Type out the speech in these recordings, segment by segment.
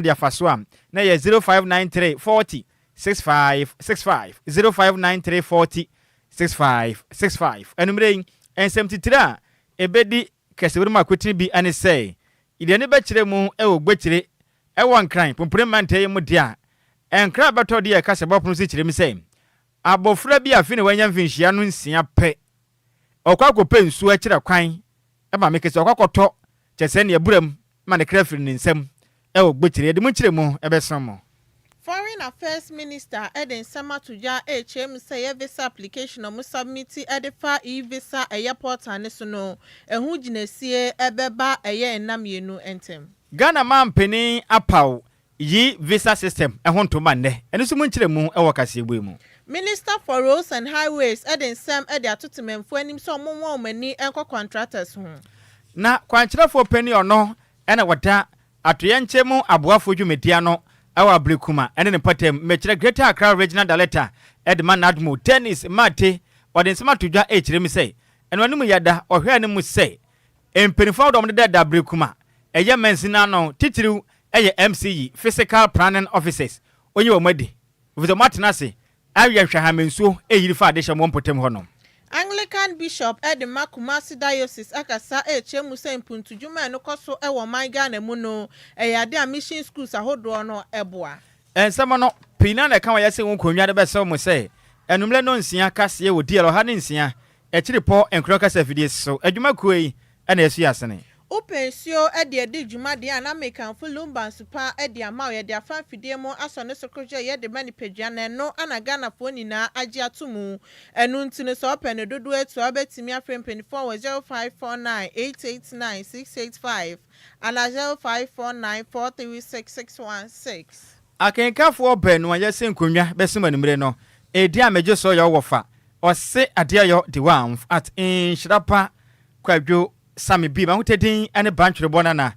de afa so a, na ɛyɛ 0593 40 65 65, 0593 40 65 65. Anwummerɛ yi, nsɛm titire a ɛbɛdi kɛsewere mu akotene bi ne sɛ, yɛde ani bɛkyerɛ mu wɔ Gbekyire wɔ Nkran Pumpuni mantam yi mu de a, nkra a bɛtɔ de yɛ kasabɔ pono so kyerɛ mu sɛ, abɔfra bi a afei na wanya mfinhyia no nsia pɛ, ɔkɔ akɔpɛ nsuo akyerɛ kwan ma me kɛsɛ ɔkɔ akɔtɔ kyɛ sɛ ne aburam ma ne kra firi ne nsam wɔ Gbekyire. Yɛde mu nkyerɛmu bɛsom mo. Foreign Affairs Minister de nsɛm ato dwa rekyerɛ mu sɛ ɛyɛ visa application a wɔsubmiti de fa e-visa ɛyɛ portal no so no, ɛho gyinasie bɛba ɛyɛ nna mmienu ntam. Ghana manpanin apaw Yi Visa System ho ntoma nnɛ, ɛno nso mu nkyerɛmu wɔ kaseɛbɔ yi mu. Minister for Roads and Highways de nsɛm de ato temanmufoɔ anim sɛ wɔmmoa wɔn ani nkɔ contractors ho. Na kwankyerɛfoɔ panin ɔno na ɔda atoyɛnkyɛm aboafoɔ dwumadie ano wɔ Ablekuma ne ne mpɔtam, mekyerɛ Greater Accra Regional Director de ma NADMO, Dennis Martey, ɔde nsɛm ato dwa rekyerɛ mu sɛ, ɛno anim yɛda ɔhwɛ anim sɛ mpaninfoɔ ahodoɔ a wɔdeda Ablekuma ɛyɛ mansin ano titiriw yɛ MCE, Physical Planning Officers, onyi wɔn adi, efisɛ wɔatena ase ayɛ nhwɛhama nsuo reyiri fa adehyɛ mu wɔ mpɔtam hɔnom. Anglican Bishop de ma Kumasi Diocese akasa rekyerɛ mu sɛ mpuntudwuma a ɛno kɔ so wɔ ɔman Ghana mu no, ɛyɛ ade a mission schools ahodoɔ no boa. Nsɛm no, pii no ara na ɛka wɔn yɛse wo nkonnwa de bɛsɛw mo sɛ anwummerɛ nnɔnsia kaseɛ wɔ DL 106 akyiripɔ nkorɔ kasa afidie so adwuma kuo yi na ɛsua asene. Wopɛ nsuo de adi dwuma deɛ a na mekamfo Lumba nsu pa de ama wo. Yɛde afa mfidie mu asɔ ne so korogye a yɛde ma nipadua no ɛno na Ghanafoɔ nyinaa agye ato mu. Ɛno nti no sɛ wopɛ no dodoɔ atu a wobɛtumi afrɛ mpaninfoɔ wɔ 0549 889 685 anaa 0549 436 616. Akenkafoɔ baanu a yɛasi nkonnwa bɛsom anwummere no, Edi a megye so yɛ wo wɔfa, Ɔse Adeayɔ Dewanf at Nhyira Pa Kwadwo Sammy B, m'ahotɛ ne Bantwerebɔ Nana,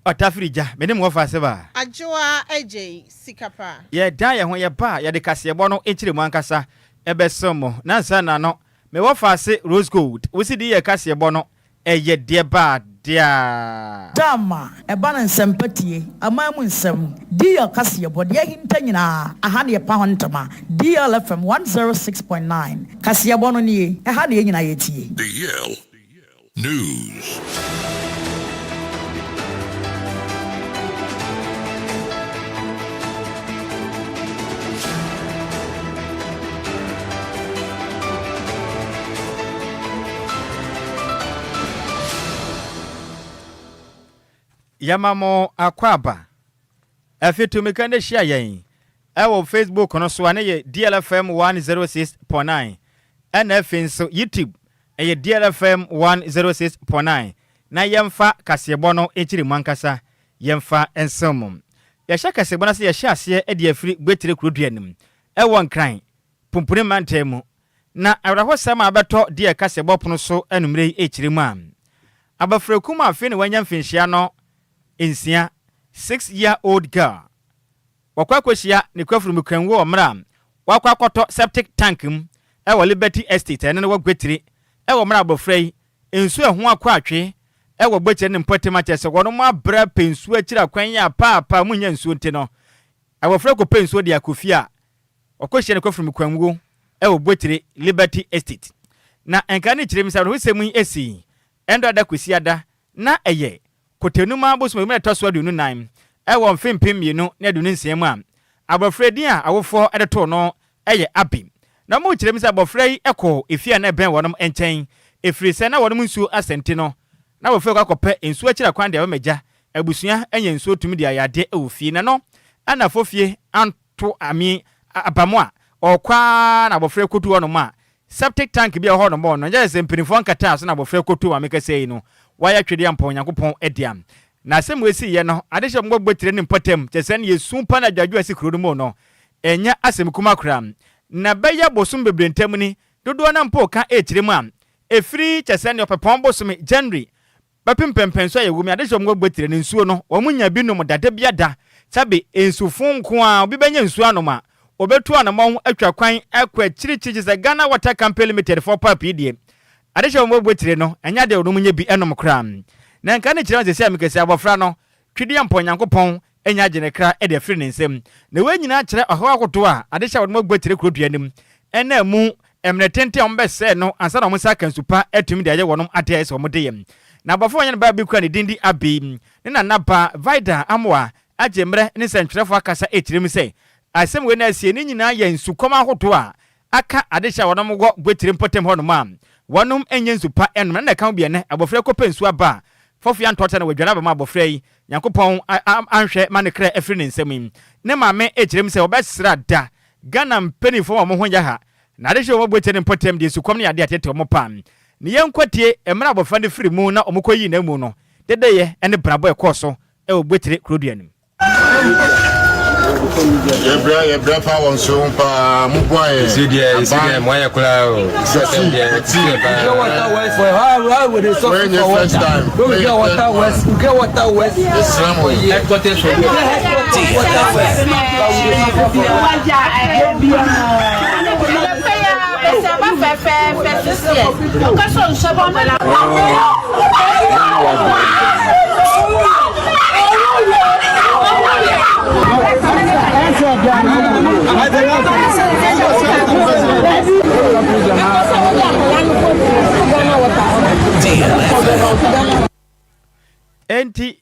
Ɔtafiri Gya, me ne mo wɔfa ase ba. Adwoa Adjei, Sika Pa. Yɛdan yɛn ho yɛba a, yɛde kaseɛbɔ no nkyerɛmu ankasa bɛsom mo. Nansa na no, me wɔfa ase Rose Gold, wo sidi yɛ kaseɛbɔ no, ɛyɛ deɛ ba deɛ. Dama, ɛba no nsɛmpa tie, aman mu nsɛm, DL kaseɛbɔ, deɛ ahinta nyinaa, aha na yɛpa ho ntoma, DL FM 106.9, kaseɛbɔ no nie, ɛha na yɛn nyinaa yɛtie. DL News. Yɛma mo akwaaba. Afi tumika no hyia yɛn ɛwɔ Facebook no so a ne yɛ DLFM 106.9 ɛna afei nso YouTube ɛyɛ DLFM 106.9 na yɛmfa kaseɛbɔ no nkyiri mu ankasa yɛmfa nsew mo. Yɛhyɛ kaseɛbɔ no ase yɛhyɛ aseɛ de afiri Gbetere kurodua no mu ɛwɔ Nkran Pumpuni mantam mu na awerɛhosɛm a abɛtɔ deɛ kaseɛbɔ pono so anwummerɛ yi rekyerɛ mu a abɔfra kum a afei na wanya mfinhyia no nsia, 6 year old girl, Wakɔ akɔhyia ne kwafurumu-kranwu wɔ mmerɛ a wakɔ akɔtɔ septic tank mu wɔ Liberty Estate a ɛno no wɔ Gwetire wɔ mmerɛ a abɔfra yi nsuo a ɛho akɔ atwe wɔ Gwetire ne mpɔtam akyerɛ sɛ wɔnom abrɛ pɛ nsuo akyiri akwan yi a paapaa mu nnya nsuo nti no abɔfra kɔpɛ nsuo de akɔ fie a ɔkɔhyia ne kwafurumu-kranwuo wɔ Gwetire Liberty Estate. Na nka ne kyerɛ mu sɛ awerɛhosɛm yi sii Ɛndrada Kwasiada na ɛyɛ Kotanuma bosome a ɛtɔ so 24 wɔ mfe 2026 mu a abɔfra din a awofoɔ de too no yɛ Abi. Na wɔkyerɛ mu sɛ abɔfra yi kɔɔ efie a na ɛbɛn wɔnom nkyɛn ɛfiri sɛ na wɔnom nsuo asa nti no na abɔfra yi kɔ akɔpɛ nsuo akyiri akwan de abɛma gya abusua anya nsuo tumi de ayɛ adeɛ wɔ fie na no anafo fie anto ame aba mu a ɔkɔ ara na abɔfra yi kɔdu hɔnom a Septic tank bi a ɛwɔ hɔ nom no, ɛnyɛ sɛ mpanimfoɔ nkataa so na abɔfra kɔtu maame kɛseɛ yi no, wayɛ twedeɛ ampa Onyankopɔn dea. Na asɛm wei siiɛ no, adehyɛ mmɔ botire ne mpɔtam, kyerɛ sɛ ne yɛsu pa no adwadwo a ɛsi kuro no mu no, ɛnyɛ asɛm kuma koraa. Na bɛyɛ bosom bebree ntam ni, dodoɔ no ara mpo reka rekyerɛ mu a, ɛfiri kyerɛ sɛ ne ɔpɛpɔn bosome, January, Bɛpem pɛnpɛn so a yɛwɔ mu yi, adehyɛ wɔn aguatire no nsuo no, wɔn nya bi nom dada bi ada. Sɛbe nsufo nko ara, obi bɛnya nsuo anom a, ɔbɛtu anamɔn atwa kwan akɔ akyirikyiri kyesɛ Ghana Water Company Limited foɔ pipe yi deɛ, adehyɛ wɔn aguatire no, ɛnyɛ adeɛ a wɔn nya bi nom koraa. Na nka ne kyerɛ wɔn sɛsɛ a mekɛsɛ abɔfra no, Twedeampɔn Nyankopɔn Anya agye ne kra de afiri ne nsam. Na wei nyinaa kyerɛ ɔhaw ahodoɔ a adehyɛ a wɔde agu akyire kuro dua no mu ɛna mu mmerɛ tenten a wɔbɛsɛe no ansa na wɔn nsa aka nsu pa atumi de ayɛ wɔn adeɛ a ɛsɛ sɛ wɔde yɛ. Na abɔfra a wɔanya no baa bi kura ne din de Abi. Ne nana ba Vida Amoah agye mmerɛ ne nsɛntwerɛfoɔ akasa rekyerɛ mu sɛ asɛm wei na asie ne nyinaa yɛ nsukɔm ahodoɔ a aka adehye a wɔnom wɔ Gwetire mpɔtam hɔnom a wɔnom nnyɛ nsu pa nnom na ɛka ho bi ɛnnɛ abɔfra yi kɔpɛ nsuo aba a fɔfo yi antɔɔtɛ na wadware aba ma abɔfra yi Nyankopɔn anhwɛ ma ne kra afiri ne nsam yi ne maame ɛkyerɛ mu sɛ wɔbɛsra da Ghana mpaninfoɔ ma wɔn ho nyɛ ha na adehye a wɔwɔ Gwetire ne mpɔtam deɛ sukɔm ne yadeɛ atete wɔn paa ne yɛnkɔtie mmerɛ abɔfra no firi mu na wɔkɔyii n'amu no dedeyɛ ne brabɔ ɛkɔɔ so wɔ Gwetire kurodua no mu. Yɛbrɛ yɛbrɛ paa wɔ nsuo ho paa mo boa yɛn. Nsuo deɛ nsuo deɛ mo ayɛ koraa o. Nsuo asɛm deɛ ɛti yɛ paa. Wei nyɛ first time. Wei yɛ third one. Yɛsrɛ mo. Enti,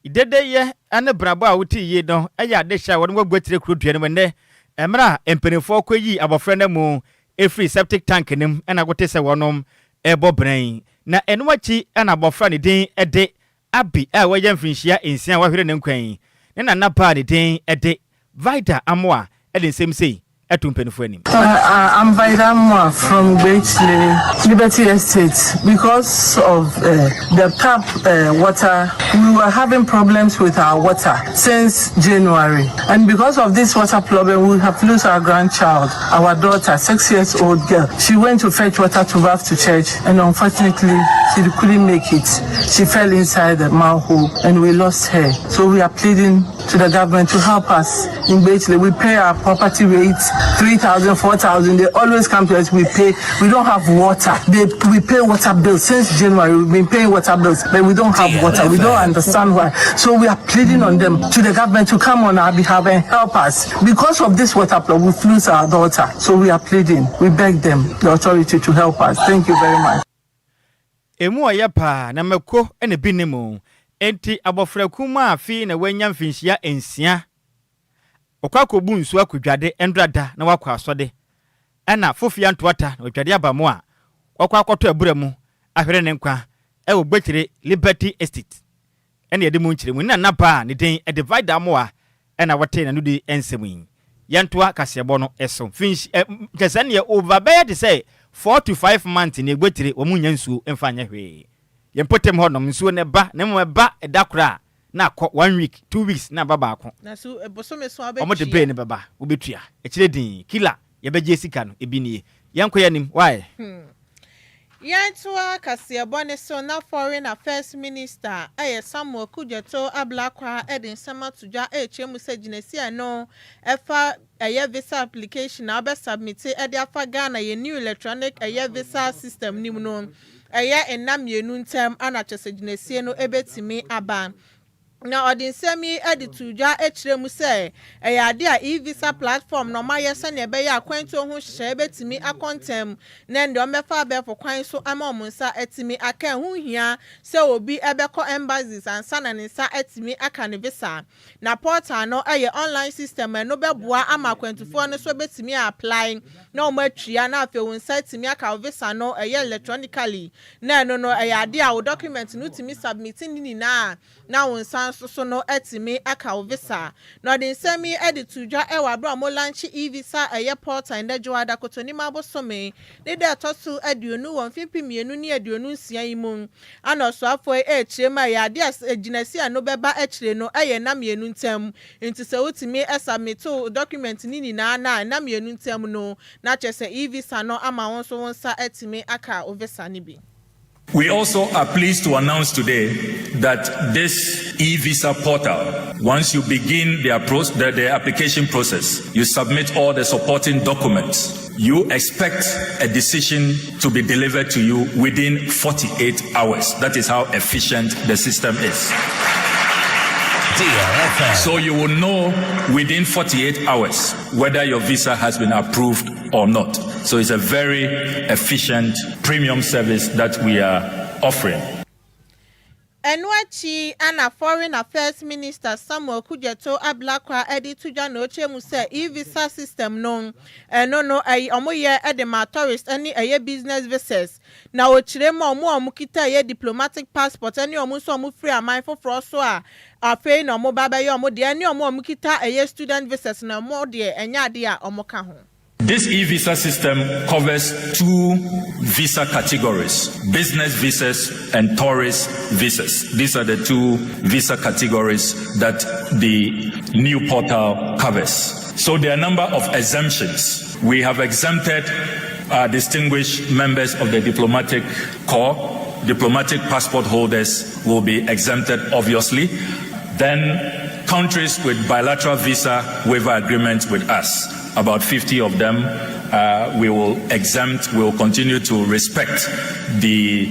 dedeyɛ ne brabɔ a wote yie no yɛ adehyɛ a wɔde agu akyire kuro dua no mu nnɛ mmerɛ a mpanimfoɔ kɔyii abɔfra no amu firii septic tank no mu na wote sɛ wɔnom rebɔ bena yi. Na ɛno akyi na abɔfra ne din de Abby a wanya mfirinhyia nsia a wahwere ne nkwa yi, ne nana ba a ne din de Vida Amoah de nsɛm sei to mpanyinfoɔ anim. I'm Vida Amoah from Gbetile, Liberty Estate. Because of uh, the tap uh, water, we were having problems with our water since January. And because of this water problem, we have lost our grandchild, our daughter, six years old girl. She went to fetch water to bath to church, and unfortunately, she couldn't make it. She fell inside the manhole, and we lost her. So we are pleading to the government to help us in Gbetile. We pay our property rates, 3,000, 4,000. They always come to us. We pay. We don't have water. They, we pay water bills. Since January, we've been paying water bills, but we don't have water. We don't understand why. So we are pleading on them, to the government, to come on our behalf and help us. Because of this water problem, we've lost our daughter. So we are pleading. We beg them, the authority, to help us. Thank you very much. Emu ɔyɛ paa, na mako na ebi nni mu. Enti abɔfra kumaa a afei na wanya mfinhyia nsia, ɔkɔ akɔbu nsuo akɔdwade ndora da na wakɔ asɔde, ɛna fofia ntoata na wadwade aba mu a, wakɔ akɔtɔ abura mu ahwere ne nkwa wɔ Gbekyire Liberty Estate. Ɛna yɛde mu nkyerɛmu. Ne nana ba a ne din de Vida Amoah na wɔtee n'anodi nsɛm yi. Yɛntoa kaseɛbɔ no so. Mfinhy ɛ kyerɛ sɛ neɛ over bɛyɛ te sɛ 4 to 5 months ne Aguatire wɔn nnya nsuo mfa nyɛ hwee. Yɛn mpɔtam hɔ nom nsuo no ɛba na mmom ɛba ɛda koro a na akɔ one week, 2 weeks na aba baako. Na so bosome so a Wɔn de wobɛtua? bill no bɛba, wobɛtua. Akyire dinn, killer, yɛbɛgye sika no, ebi nie. Yɛnkɔ yɛn anim, why? Yɛntoa kaseɛbɔ ne so na Foreign Affairs Minister ɛyɛ Samuel Okudzeto Ablakwa de nsɛm ato dwa ɛrekyerɛ mu sɛ gyinasie a ɛno ɛfa ɛyɛ visa application a wobɛsubmit de afa Ghana yɛ new electronic ɛyɛ visa system no mu no, ɛyɛ nna 2 ntam ana kyerɛ sɛ gyinasie no ɛbɛtumi aba. Na ɔde nsɛm yi de to dwa kyerɛ mu sɛ ɛyɛ ade a e-visa platform na ɔmayɛ sɛnea ɛbɛyɛ akwantuo ho nhyehyɛeɛ bɛtumi akɔ ntɛm na ɛnde ɔmbɛfa abɛɛfo kwan so ama ɔmo nsa atumi aka. Ɛho hia sɛ obi ɛbɛkɔ embassies ansa na ne nsa atumi aka ne visa. Na portal no ɛyɛ online system a ɛno bɛboa ama akwantufoɔ no so bɛtumi apply na wɔn atua na afei wɔn nsa atumi aka wo visa no ɛyɛ electronically. Na ɛno no ɛyɛ ade a wo document no tumi submit ne nyinaa na wo nsa nso so no atumi aka wo visa. Na ɔde nsɛm yi de to dwa ɛwɔ abere a wɔn launch e-visa ɛyɛ portal ndɛ Dwoada Kotonim abosome ne da ɛtɔ so 20 wɔ mfe 2026 yi mu. Ana ɔsoafoɔ yi ɛrekyerɛ mu a ɛyɛ ade a gyinasi a no bɛba akyire no ɛyɛ nna 2 ntam, nti sɛ wotumi submit wo document ne nyinaa na nna 2 ntam no na kyerɛ sɛ e-visa no ama wo nso wo nsa atumi aka wo visa no bi. We also are pleased to announce today that this e-visa portal, once you begin the application process, you submit all the supporting documents, you expect a decision to be delivered to you within 48 hours. That is how efficient the system is. DLFM. So you will know within 48 hours whether your visa has been approved or not. So it's a very efficient premium service that we are offering. Ɛno akyi na Foreign Affairs Minister Samuel Kudjeto Ablakwa de to dwa na ɔkyerɛ mu sɛ e-visa system no, ɛno no ɛy wɔyɛ de ma tourist ne ɛyɛ business visas. Na ɔkyerɛ mu a wɔn a wɔkita ɛyɛ diplomatic passport ne wɔn nso a wɔfiri aman foforɔ so a afei na wɔba abɛyɛ wɔn deɛ ne wɔn a wɔkita ɛyɛ student visas no wɔn deɛ ɛnyɛ adeɛ a wɔka ho. This e-visa system covers two visa categories, business visas and tourist visas. These are the two visa categories that the new portal covers. So there are a number of exemptions. We have exempted our distinguished members of the diplomatic corps. Diplomatic passport holders will be exempted, obviously. Then countries with bilateral visa waiver agreements with us, about 50 of them, we will exempt, we will continue to respect the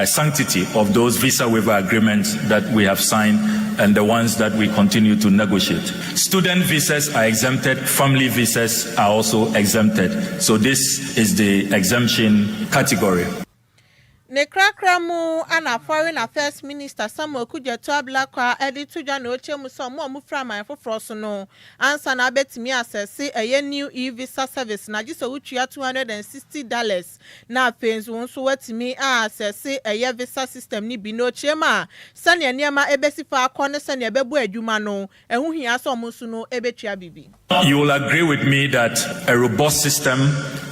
sanctity of those visa waiver agreements that we have signed and the ones that we continue to negotiate. Student visas are exempted, family visas are also exempted. So this is the exemption category. Ne krakra mu ana Foreign Affairs Minister Samuel Kudjeto Ablakwa de to dwa na ɔkyerɛ mu sɛ ɔmo a wɔfiri aman foforɔ so no ansa na abɛtumi asɛse ɛyɛ new e-visa service na gye sɛ wotua $260 na afei nso nso watumi asɛse ɛyɛ visa system no bi. Na ɔkyerɛ mu a sɛnea nneɛma ɛbɛsi fa akɔ ne sɛnea ɛbɛbɔ adwuma no, ɛho hia sɛ ɔmo nso no ɛbɛtua biribi. You will agree with me that a robust system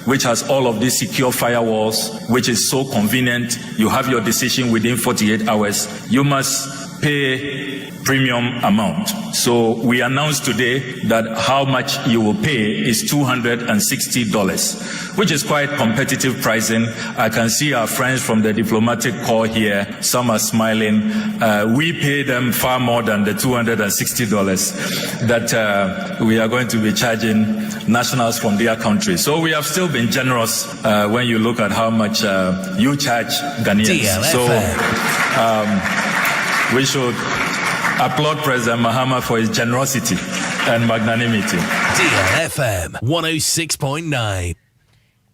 which has all of these secure firewalls, which is so convenient, you have your decision within 48 hours, you must pay premium amount. So we announced today that how much you will pay is $260, which is quite competitive pricing. I can see our friends from the diplomatic corps here. Some are smiling. We pay them far more than the $260 that we are going to be charging nationals from their country. So we have still been generous when you look at how much you charge Ghanaians. So we should applaud President Mahama for his generosity and magnanimity. DLFM 106.9.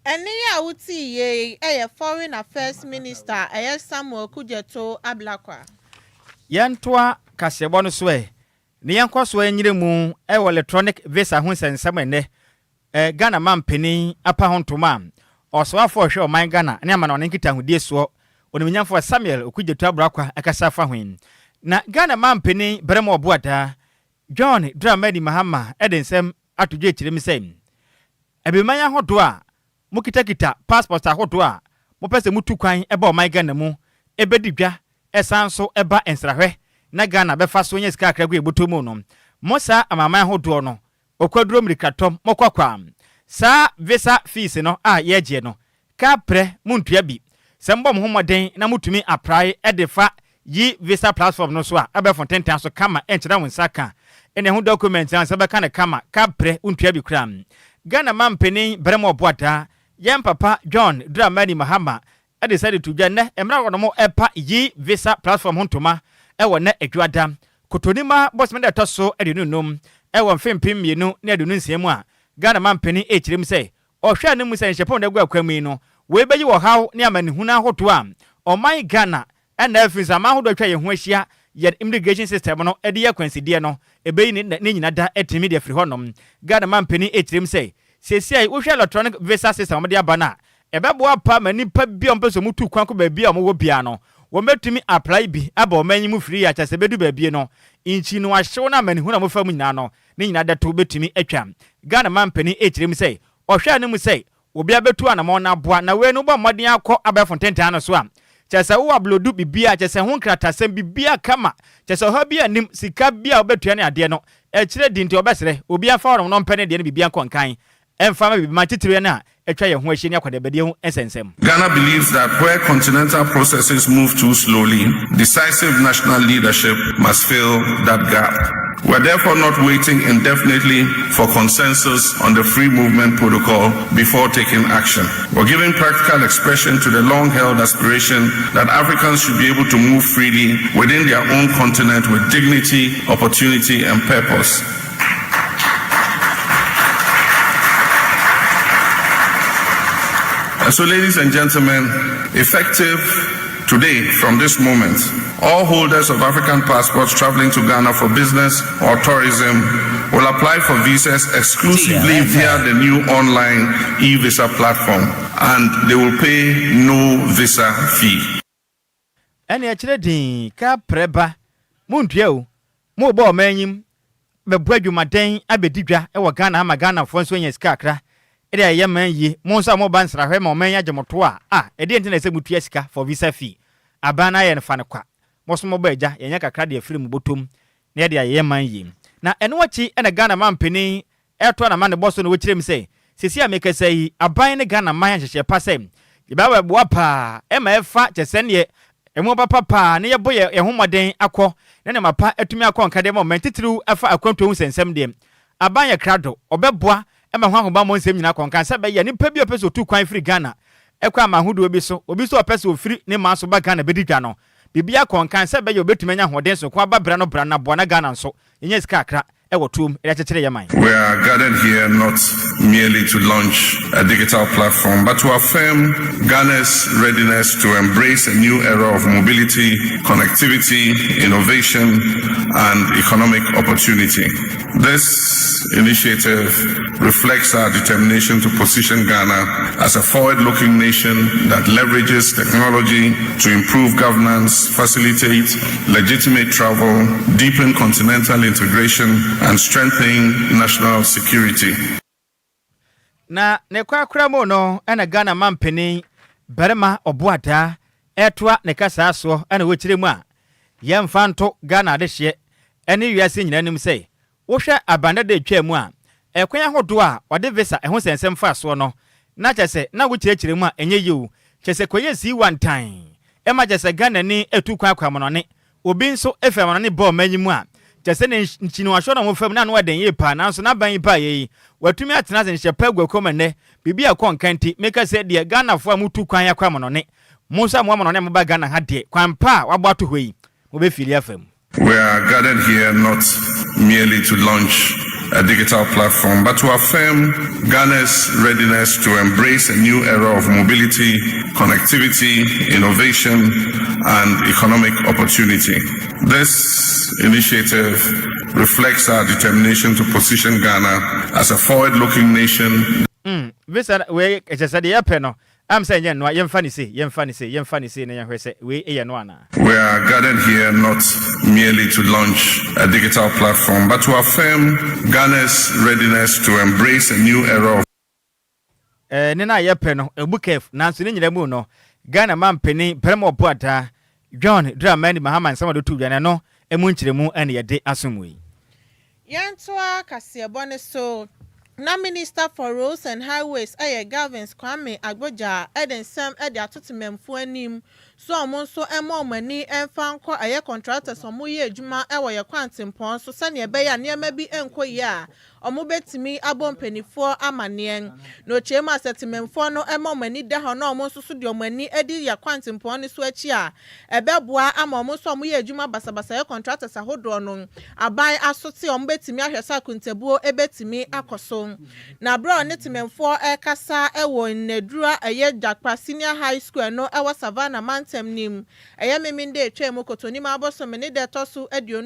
Ɛne a wotii yei ɛyɛ Foreign Affairs Minister ɛyɛ Samuel Kudjeto Ablakwa. Yɛntoa kaseɛbɔ no so ɛ ne yɛnkɔ so anyere mu ɛwɔ electronic visa ho nsɛnsɛm. Ɛnɛ Ghana mampanin apa ho ntoma a ɔsoafoɔ ɔhwɛ ɔman Ghana ne ama na ɔne nkitahodie soɔ, onimnyamfoɔ Samuel Okudzeto Ablakwa, ɛkasa fa ho yi. Na Ghana mampanin barima ɔboadaa John Dramani Mahama ɛde nsɛm ato dwa akyerɛ mu sɛ abiman ahodoɔ a mokitakita passport ahodoɔ a mopɛ sɛ mutu kwan ɛba ɔman Ghana mu ɛbɛdi dwa, ɛsan so ɛba nsrahwɛ na Ghana bɛfa so nyɛ sika akra gu ɛbɔtɔ mu no, mo saa amaman ahodoɔ no ɔkwaduro mmirikatɔm mɔkɔ kwa saa visa fees no a yɛgyeɛ no kaprɛ montua bi. Sɛ mbɔ mo ho mmɔden na motumi apply ɛde fa yi visa platform no so a ɛbɛfo ntenten so kama, ɛnkyerɛ wo nsa ka ɛna ɛho document a nsa bɛka ne kama, kaprɛ wontua bi koraa. Ghana ma mpanin barima ɔboadaa yɛn papa John Dramani Mahama ɛde sɛ de to dwa nnɛ mmerɛ wɔn mo ɛpa yi visa platform ho ntoma ɛwɔ nnɛ Adwuada Kotonima bɔsɔm de ɛtɔ so 25 ɛwɔ mfe 2026 mu a Ghana ma mpanin ɛkyerɛ mu sɛ ɔhwɛ ne mu sɛ nhyɛpɔn de agu akwan mu yi no wei bɛyi wɔ haw ne amanehunu ahodoɔ a ɔman Ghana ɛna afiri nso aman ahodoɔ atwa yɛn ho ahyia yɛn immigration system no ɛde yɛ kwansideɛ no ɛbɛyi ne nyina da ɛtumi de afiri hɔnom. Ghana ma mpanin ɛkyerɛ mu sɛ seesei wohwɛ electronic visa system wɔde aba no a, ɛbɛboa pa ma nipa bi a wɔmpɛ sɛ wɔtu kwan kɔ baabi a wɔwɔ bia no, wɔbɛtumi apply bi aba ɔman yi mu firi akyɛ sɛ bɛdu baabi no nkyi no ahyew no amanehunu a mofa mu nyinaa no ne nyinaa dɛto bɛtumi atwa. Ghana ma mpanin ɛkyerɛ mu sɛ ɔhwɛ no mu sɛ obi abɛtu anammɔn no aboa na wei no wobɔ mmɔden akɔ abɛɛfo ntentan no so a kyerɛ sɛ wowɔ upload bibia, kyerɛ sɛ ho nkratasɛm bibia kama, kyerɛ sɛ ɔha bi anim sika bi a wobɛtua ne adeɛ no ɛkyerɛ di. Nti ɔbɛsrɛ obi afa wɔnom no ɔmpɛ ne deɛ no bibia nkɔ nkan ɛmfa ma bibi ma titire no a atwa yɛn ho ahyia ne akwadabadie ho nsɛnsɛm. Ghana believes that where continental processes move too slowly, decisive national leadership must fill that gap. We're therefore not waiting indefinitely for consensus on the free movement protocol before taking action. We're giving practical expression to the long held aspiration that Africans should be able to move freely within their own continent with dignity, opportunity, and purpose. And so, ladies and gentlemen, effective today, from this moment, all holders of African passports traveling to Ghana for business or tourism will apply for visas exclusively via the new online e visa platform and they will pay no visa fee. Ɛne ɛkyerɛ dinn ka prɛ ba montua o mobɔ ɔman anyim bɛbɔ adwumaden abɛdi dwa wɔ Ghana ama Ghanafoɔ nso anya sika kakra de ayɛ man yie mo nso a moba nsrahwɛ ma ɔman yi agye mo to a ah ɛdeɛn nti na ɛsɛ motua sika for visa fee aban no ayɛ no fa no kwa mo nso mobɔ agya yɛnya kakra de afiri mo bɔtɔm na yɛde ayɛ man yie na ɛno akyi na Ghana manpanin ɛretoa n'amanebɔ so na ɔkyerɛ mu sɛ, Seesei a mekasa yi, aban ne Ghana man ahyehyɛ pa sɛ yɛbɛboa paa ma ɛfa kyɛ sɛdeɛ ɛmu papa paa na yɛbɔ yɛn ho mmɔden akɔ na nneɛma pa atumi akɔ nka de ama ɔman titiriw ɛfa akwantuo ho nsɛnsɛm deɛ. Aban yɛ krado, ɔbɛboa ma ho ahobammɔ nsɛm nyinaa akɔ nkan sɛ ɛbɛyɛ a nipa bi a ɔpɛ sɛ ɔtu kwan firi Ghana kɔ aman ahodoɔ bi so, obi nso a ɔpɛ sɛ ɔfiri ne man so ba Ghana bɛdi dwa no, biribiara akɔ nkan sɛ ɛbɛyɛ a ɔbɛtumi anya ahoɔden sononko aba bra no bra no aboa na Ghana nso yɛnya sika kakra wɔ tuom de akyekyere yɛn man. We are gathered here not merely to launch a digital platform, but to affirm Ghana's readiness to embrace a new era of mobility, connectivity, innovation, and economic opportunity. This initiative reflects our determination to position Ghana as a forward looking nation that leverages technology to improve governance, facilitate legitimate travel, deepen continental integration, and strengthen national security. Na ne korakora mu no na Ghana mampanin barima Ɔboadaa retoa ne kasaa soɔ na ɔkyerɛ mu a, yɛmfa nto Ghana adehyeɛ ne wiase nyinaa anim sɛ, wohwɛ aban dada a ɛtwaa mu a, ɛkwan ahodoɔ a wɔde visa ɛho nsɛnsɛm faa soɔ no, na kyerɛ sɛ na wokyerɛkyerɛ mu a ɛnyɛ yie o, kyerɛ sɛ kɔyɛ sii wantan ɛma kyerɛ sɛ Ghanani tu kwan kɔ amanɔne, obi nso firi amanɔne ba ɔman yi mu a, kyerɛ sɛ ne nkyiniwahwɛ na wɔfa mu no ano yɛ den yie paa, nanso n'aban yi baeɛ yi, watumi atena ase nhyɛ pa agu akwan mu ɛnnɛ, biribi a ɛkɔ nka nti, meka sɛ deɛ Ghanafoɔ a motu kwan akɔ amanɔne, mo nso a mowɔ amanɔne a moba Ghana ha deɛ, kwan pa a wabɔ ato hɔ yi, mobɛfili afa mu. We are gathered here not merely to launch a digital platform, but to affirm Ghana's readiness to embrace a new era of mobility, connectivity, innovation, and economic opportunity. This initiative reflects our determination to position Ghana as a forward looking nation. Mm, visa wei kyerɛ sɛ deɛ yɛpɛ no Am sɛ ɛnyɛ nnoa, yɛmfa no sei, yɛmfa no sei, yɛmfa no sei na yɛnhwɛ sɛ wei yɛ no anaa. We are gathered here not merely to launch a digital platform, but to affirm Ghana's readiness to embrace a new era of. Ɛɛ, ne no a yɛpɛ no, ɛmu kɛf, nanso ne nyinaa mu no, Ghana mampanin Barima Ɔboadaa, John Dramani Mahama nsɛm a ɔde too dwa no, ɛno mu nkyerɛmu na yɛde asom wo yi. Yɛntoa kaseɛbɔ no so, na Minister for Roads and Highways yɛ Gavins Kwame Agbodza de nsɛm de ato temammufoɔ anim sɛ wɔn nso mmɔ wɔn ani mfa nkɔ ɛyɛ contractors a wɔyɛ adwuma wɔ yɛn kwantempɔn so sɛdeɛ ɛbɛyɛ a nneɛma bi nkɔ yie a wɔbɛtumi abɔ mpanimfoɔ amaneɛ. Na ɔkyerɛ mu a sɛ temammufoɔ no ma wɔn ani da hɔ na wɔn nso so de wɔn ani di yɛn kwantempɔn no so akyi a, ɛbɛboa ama wɔn nso a wɔyɛ adwuma basabasa yɛ contractors ahodoɔ no aban asote a wɔbɛtumi ahwɛ sɛ akontabuo bɛtumi akɔ so. Na berɛ a ɔne temamfoɔ rekasa wɔ nnaduru a ɛyɛ Jakpa Senior High School ɛno ɛwɔ Savannah mantam no mu, ɛyɛ Memenda a ɛtwaa mu Kotonimu abosome ne da ɛtɔ so 23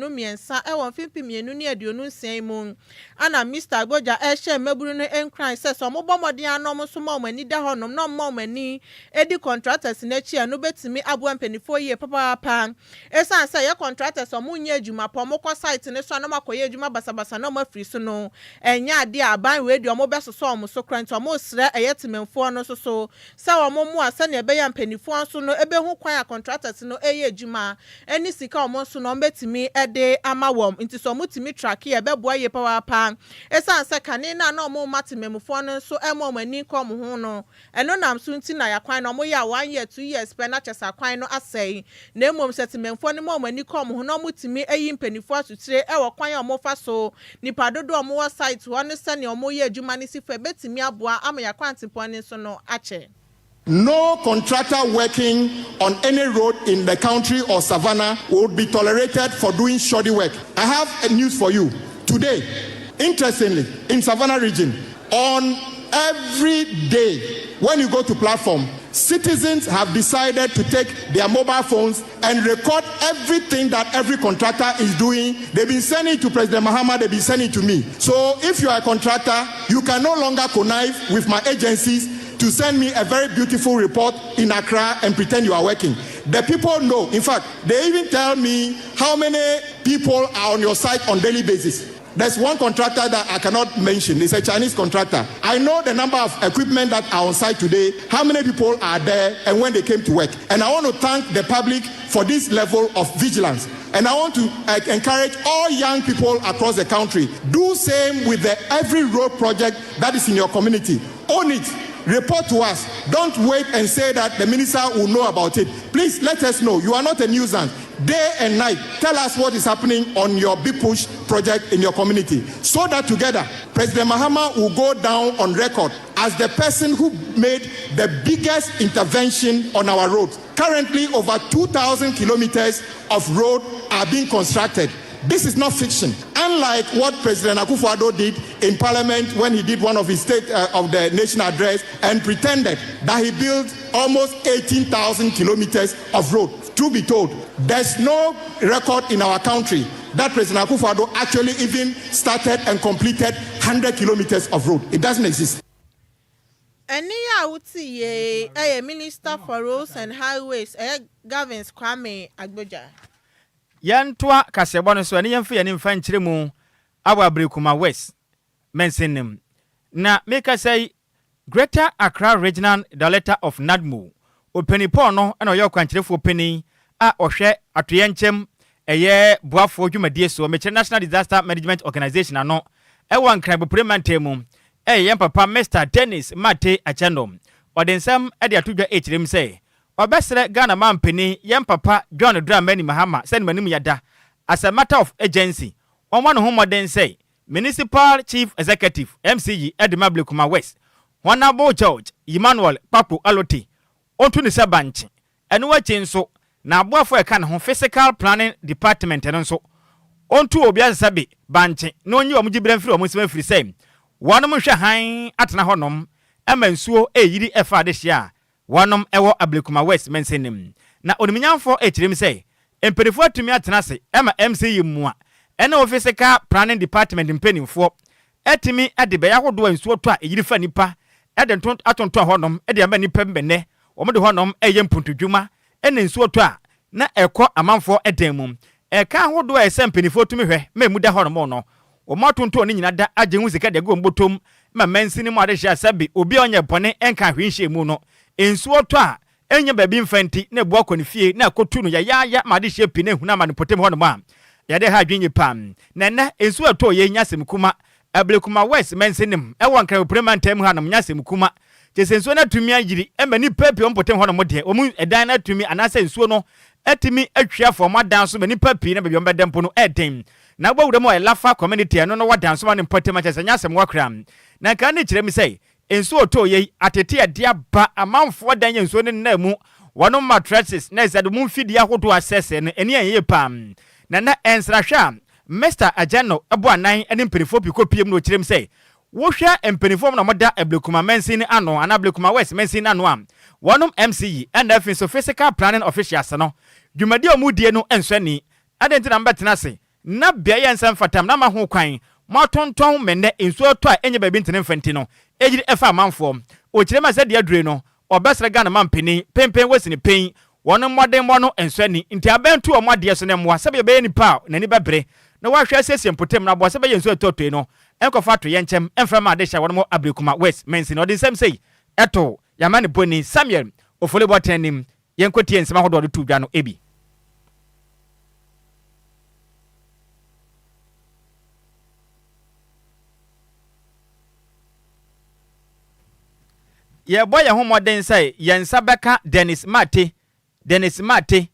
wɔ mfe 2026 yi mu, Ana Mister Agbodza rehyɛ mmabunu no nkuran sɛ sɛ wɔbɔ mmɔden ara na wɔn nso ma wɔn ani da hɔnom na wɔma wɔn ani di contractors no akyi a ɛno bɛtumi aboa mpanimfoɔ yie papaapa. Ɛsiane sɛ ɛyɛ contractors a wɔnyɛ adwuma pa, wɔkɔ site no so a na wɔakɔyɛ adwuma basabasa na wɔafiri so no, ɛnyɛ adeɛ a aban wei deɛ wɔbɛsosɔ wɔn so koraa nti wɔresrɛ ɛyɛ temanfoɔ no nso so sɛ wɔn mmoa sɛdeɛ ɛbɛyɛ a mpanimfoɔ nso no bɛhu wɔhu kwan a contractors no reyɛ adwuma ne sika a wɔn nso no wɔbɛtumi de ama wɔn. Nti sɛ wɔtumi track a ɛbɛboa yie papaapa. Ɛsiane sɛ kane no a na wɔrema temammufoɔ no nso mma wɔn ani nkɔ wɔn ho no, ɛno nam so nti na yɛakwan no wɔyɛ a one year, 2 years pɛ na kyerɛ sɛ akwan no asɛe. Na mmom sɛ temammufoɔ no ma wɔn ani kɔ wɔn ho na wɔtumi yi mpanimfoɔ asotire wɔ kwan a wɔfa so, nnipa dodoɔ a wɔwɔ site hɔ ne sɛnea wɔyɛ adwuma no si fa, ɛbɛtumi aboa ama yɛn akwantempɔn no nso no akyɛ. No contractor working on any road in the country or Savannah would be tolerated for doing shoddy work. I have a news for you. Today, interestingly, in Savannah region, on every day when you go to platform, citizens have decided to take their mobile phones and record everything that every contractor is doing. They've been sending it to President Mahama, they've been sending it to me. So if you are a contractor, you can no longer connive with my agencies to send me a very beautiful report in Accra and pretend you are working. The people know. In fact, they even tell me how many people are on your site on daily basis. There's one contractor that I cannot mention. It's a Chinese contractor. I know the number of equipment that are on site today, how many people are there, and when they came to work. And I want to thank the public for this level of vigilance. And I want to encourage all young people across the country, do same with the every road project that is in your community. Own it. Report to us. Don't wait and say that the minister will know about it. Please let us know. You are not a nuisance. Day and night, tell us what is happening on your Big Push project in your community. So that together, President Mahama will go down on record as the person who made the biggest intervention on our roads. Currently, over 2,000 kilometers of road are being constructed. This is not fiction. Unlike what President Akufo-Addo did in Parliament when he did one of his State of the Nation address and pretended that he built almost 18,000 kilometers of road. Truth be told, there's no record in our country that President Akufo-Addo actually even started and completed 100 kilometers of road. It doesn't exist. Ɛne a wote yie ɛyɛ Minister for Roads and Highways, ɛyɛ Governs Kwame Agbodza. Yɛntoa kaseɛbɔ no so ɛne yɛmfa yɛne mfa nkyerɛ mu awɔ Ablekuma West mansin na mekasa yi, Greater Accra Regional Director of NADMO, ɔpani Paul no ɛna ɔyɛ ɔkwankyerɛfoɔ panin a ɔhwɛ atoyɛnkyɛm ɛyɛ boafoɔ dwumadie soɔ, mekyerɛ National Disaster Management Organization ano ɛwɔ Nkranbopire mantam mu, ɛyɛ yɛn papa Mr Dennis Mate Akyɛndom. Ɔde nsɛm ɛde ato dwa ɛkyerɛ mu sɛ ɔbɛsrɛ Ghana mampanin, yɛn papa John Dramani Mahama, sɛ ne manim yɛda as a matter of urgency wɔn ne ho mmɔden sɛ Municipal Chief Executive, MCE, ɛde ma Ablekuma West, Honourable George Emmanuel Kpakpo Allotey, ɔntu ne sɛ bankye. Ɛno akyi nso na aboafo a ɛka ne ho, Physical Planning Department no nso, ɔntu obi asesa bi bankye na ɔnyi wɔn gyibire mfiri wɔn nsɛm afiri sɛ wɔnom nhwɛ han atena hɔnom ɛma nsuo ɛyiri ɛfa adehyɛ a wɔnom ɛwɔ Ablekuma West mansin na onimnyamfoɔ ɛkyerɛ mu sɛ mpanimfoɔ atumi atena ase ɛma MCE mua ɛne wɔ Physical Planning Department mpanimfoɔ ɛtumi ɛde bɛyɛ ahodoɔ a nsuo tɔ a ɛyiri fa nipa ɛde nto atontɔn hɔnom ɛde ama nipa mbɛnɛ wɔn de hɔnom ɛyɛ mpuntudwuma ɛna nsuo tɔ a na ɛkɔ amanfoɔ ɛdan mu. Ɛka ahodoɔ a ɛsɛ mpanimfoɔ tumi hwɛ ma emu da hɔnom no, wɔn atontɔn ne nyinaa da agye ho sika de agu wɔn bɔtɔm ma mansini mu adehyɛ asɛbi obi a ɔnyɛ bɔne ɛnka ahwee nhyɛ mu no, nsuo tɔ a ɛnyɛ baabi mfa nti na ebu akɔ ne fie na ɛkɔtu no yɛyaaya ma adehyɛ pii na ehunu ama ne mpɔtam hɔnom a yɛde ha adwene paa. Na ɛnɛ nsuo ɛtɔ yɛ nya asɛm kuma Ablekuma West mansinim ɛwɔ Nkranpire mantam hanom nya asɛm kuma kyɛ sɛ nsuo no atumi ayiri ɛma nipa pii wɔn mpɔtam hɔnom deɛ wɔn ɛdan no atumi anaasɛ nsuo no atumi atwia fam adan so ma nipa pii na baabi wɔn bɛda mpo no ɛɛden. Na wobɛwura mu a ɛlafa community ɛno no wɔdan so ma ne mpɔtam akyɛ sɛ nyɛ asɛm wakora. Na nka ne kyerɛ mi sɛ nsuo tɔ yɛ atete ɛde aba amanfoɔ dan yɛ nsuo no nna mu, wɔn mattresses na ɛsɛ de mu mfidie ahodoɔ asɛsɛ no ani anyɛ paa. Na ɛnsrahwɛ a Mr Agyano ɛbɔ anan ne mpanimfoɔ pii kɔ pie mu na ɔkyerɛ mu sɛ wohwɛ mpanimfoɔ mu na wɔda Ablekuma mansin ano anaa Ablekuma West mansin ano a wɔnom MCE ɛna afei nso physical planning officials no dwumadi a wɔn die no nsɔ ani adeɛ nti na mbɛtena ase na beaeɛ nsɛm fatam na ma ho kwan mo atontɔn mɛnɛ nsuo tɔ a ɛnyɛ baabi ntene mfa nti no ɛgyiri ɛfa amanfoɔ. Ɔkyerɛ mu a sɛ deɛ adure no ɔbɛsrɛ Ghana ma mpanin pempem wɔsi ne pɛn wɔn mmɔdenmmɔ no nsɔ ani nti abɛnto wɔn adeɛ so ne mmoa sɛbɛyɛ bɛyɛ nipa a n'ani bɛbere na wahwɛ asiesie mpɔtam na aboa sɛ bɛyɛ nsuo ɛtɔtɔe no ɛnkɔfa ato yɛn nkyɛn ɛmfra ma adehyɛ wɔn mo Ablekuma West mansin. Ɔde nsɛm sei ɛto yamma ne bɔni Samuel Ofoli Bɔtɛn anim. Yɛnkɔtie nsɛm ahodoɔ a ɔde too dwa no bi. Yɛrebɔ yɛn ho mmɔden sɛ yɛn nsa bɛka Dennis Mate, Dennis Mate,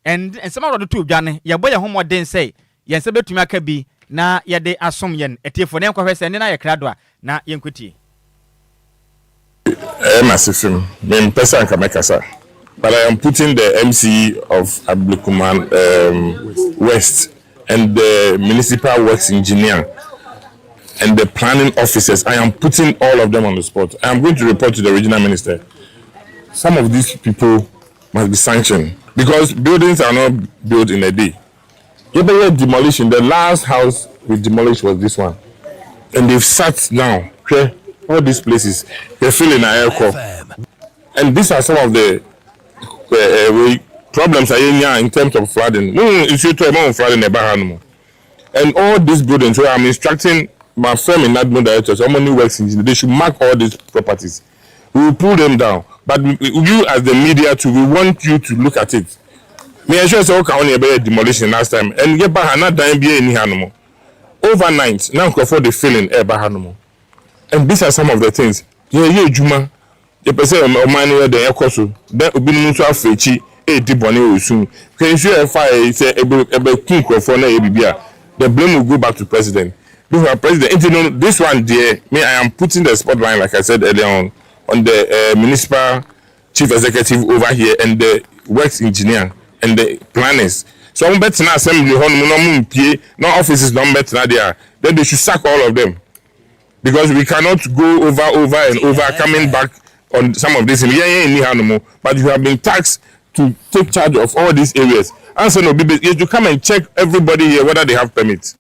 and nsɛm a wɔde too dwa no, yɛbɔ yɛn ho mmɔden sɛ yɛn nsa bɛtumi aka bi na yɛde asom yɛn atiefoɔ. Na yɛnkɔhwɛ sɛ ɛnne no ayɛ krado a, na yɛnkɔtie. Ɛyɛ m'asefem, mempɛ sɛ anka mɛkasa but I am putting the MC of Ablekuma um, West and the municipal works engineer and the planning officers, I am putting all of them on the spot. I am going to report to the regional minister. Some of these people must be sanctioned because buildings are not built in a day. Yɛbɛyɛ demolition, the last house we demolished was this one and they've sat down hwɛ all these places hwɛ feeling a ɛrekɔ and these are some of the uh, problems a yɛnya in terms of flooding. Mo nsuo tɔ ɛma mo flooding ɛba ha no mo and all these buildings so I'm instructing my firm in NADMO directors, ọmọ new works engineer, they should mark all these properties. We will pull them down. But you as the media too, we want you to look at it. Me ensure sɛ woka ho na yɛbɛyɛ demolition last time and yɛba ha na dan biara nni ha nom. Overnight na nkurɔfoɔ de filling ɛreba ha nom. And these are some of the things. Yɛyɛ adwuma, yɛpɛ sɛ ɔman no yɛ dɛn ɛkɔ so. Then obinom nso afa akyi ɛredi bɔne wɔ esum. Hwɛ nsuo a ɛfa yɛ yi sɛ ɛbɛ ɛbɛku nkurɔfoɔ na ɛyɛ biribi a, the blame will go back to president. This one president nti no this one deɛ me I am putting the spotlight like I said earlier on on the uh, municipal chief executive over here and the works engineer and the planners so wɔn bɛ tena assembly hɔ nom na wɔn mpie na offices na wɔn bɛ tena there then they should sack all of them because we cannot go over over and over coming back on some of this yɛn yɛn ni ha nom but you have been tasked to take charge of all these areas ansa na obi bɛ you come and check everybody here whether they have permit.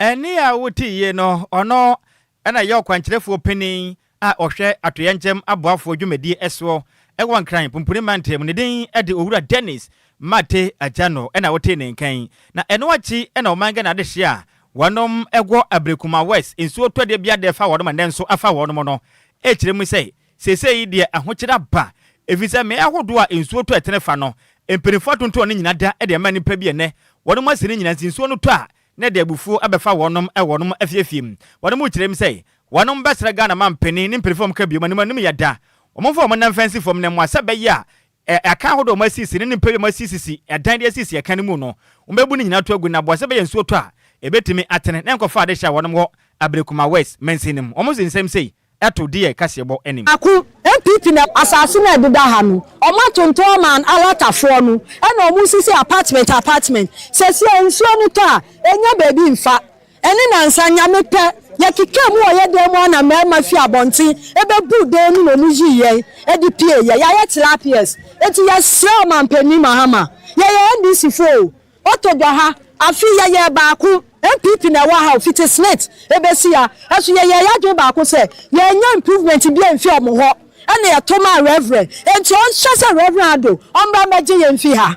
Ɛnne a wote yie no, ɔno na ɛyɛ ɔkwankyerɛfoɔ panin a ɔhwɛ atoyɛnkyɛm aboafoɔ dwumadie soɔ wɔ Nkran Pumpuni Mantam. Ne din de Owura Dennis Mate Agyano na wotee ne nka yi. Na ɛno akyi na ɔman Ghana adehyeɛ a wɔnom wɔ Ablekuma West nsuo tɔdeɛ bi adeɛ fa wɔnom ɛnnɛ nso afa wɔnom no rekyerɛ mu sɛ seesei yi deɛ ahokyere aba ɛfiri sɛ mmeaɛ ahodoɔ a nsuo tɔ ɛtene fa no mpanimfoɔ atontɔn ne nyina da de ama nnipa bi ɛnnɛ wɔnom asi ne nyina nti nsuo no tɔ a na ɛde abufuo abɛfa wɔnom wɔ wɔnom afiefie mu. Wɔnom rekyerɛ mu sɛ wɔnom bɛsrɛ Ghana manpanin ne mpaninfoɔ a wɔka bio anim anim yɛ da wɔn mfa wɔn nan mfa nsi fam na mmoa sɛ ɛbɛyɛ a ɛka ahodoɔ a wɔn asisi ne nnipa bi a wɔn asisisi ɛdan de asisi ɛka no mu no wɔn bɛbu ne nyinaa to agu na aboa sɛ ɛbɛyɛ nsuo tɔ a ɛbɛtumi atene na nkɔfa adehyɛ a wɔnom wɔ Ablekuma West mansin no mu. Wɔn de nsɛm sei to deɛ kaseɛbɔ anim. Ako, NPP na asase no a ɛdeda ha no ɔmo atontɔn ama alatafoɔ no ɛna ɔmo sisi apartment apartment sɛsi a nsuo no tɔ a ɛnya baabi nfa ɛne nansa nyame pɛ yɛkeka mu wɔ yɛ dan mu a na mmarima fi abɔnten ɛbɛbu dan no na ɔmo yii yɛn ɛde pie yɛ yɛayɛ tilapias eti yɛsrɛ ɔmanpanin Mahama yɛyɛ NDC foɔ o. Ɔtɔ dwa ha, afe yi yɛyɛɛ baako, NPP na ɛwɔ ha o, fiti Smith ɛbɛsi ha, ɛso yɛyɛɛ y'adwene baako sɛ yɛnnya improvement biara mfi ɔmo hɔ, ɛna yɛto maa Reverend, enti ɔnhyɛ sɛ Reverend Addo ɔmmra mmɛgye yɛn mfi ha,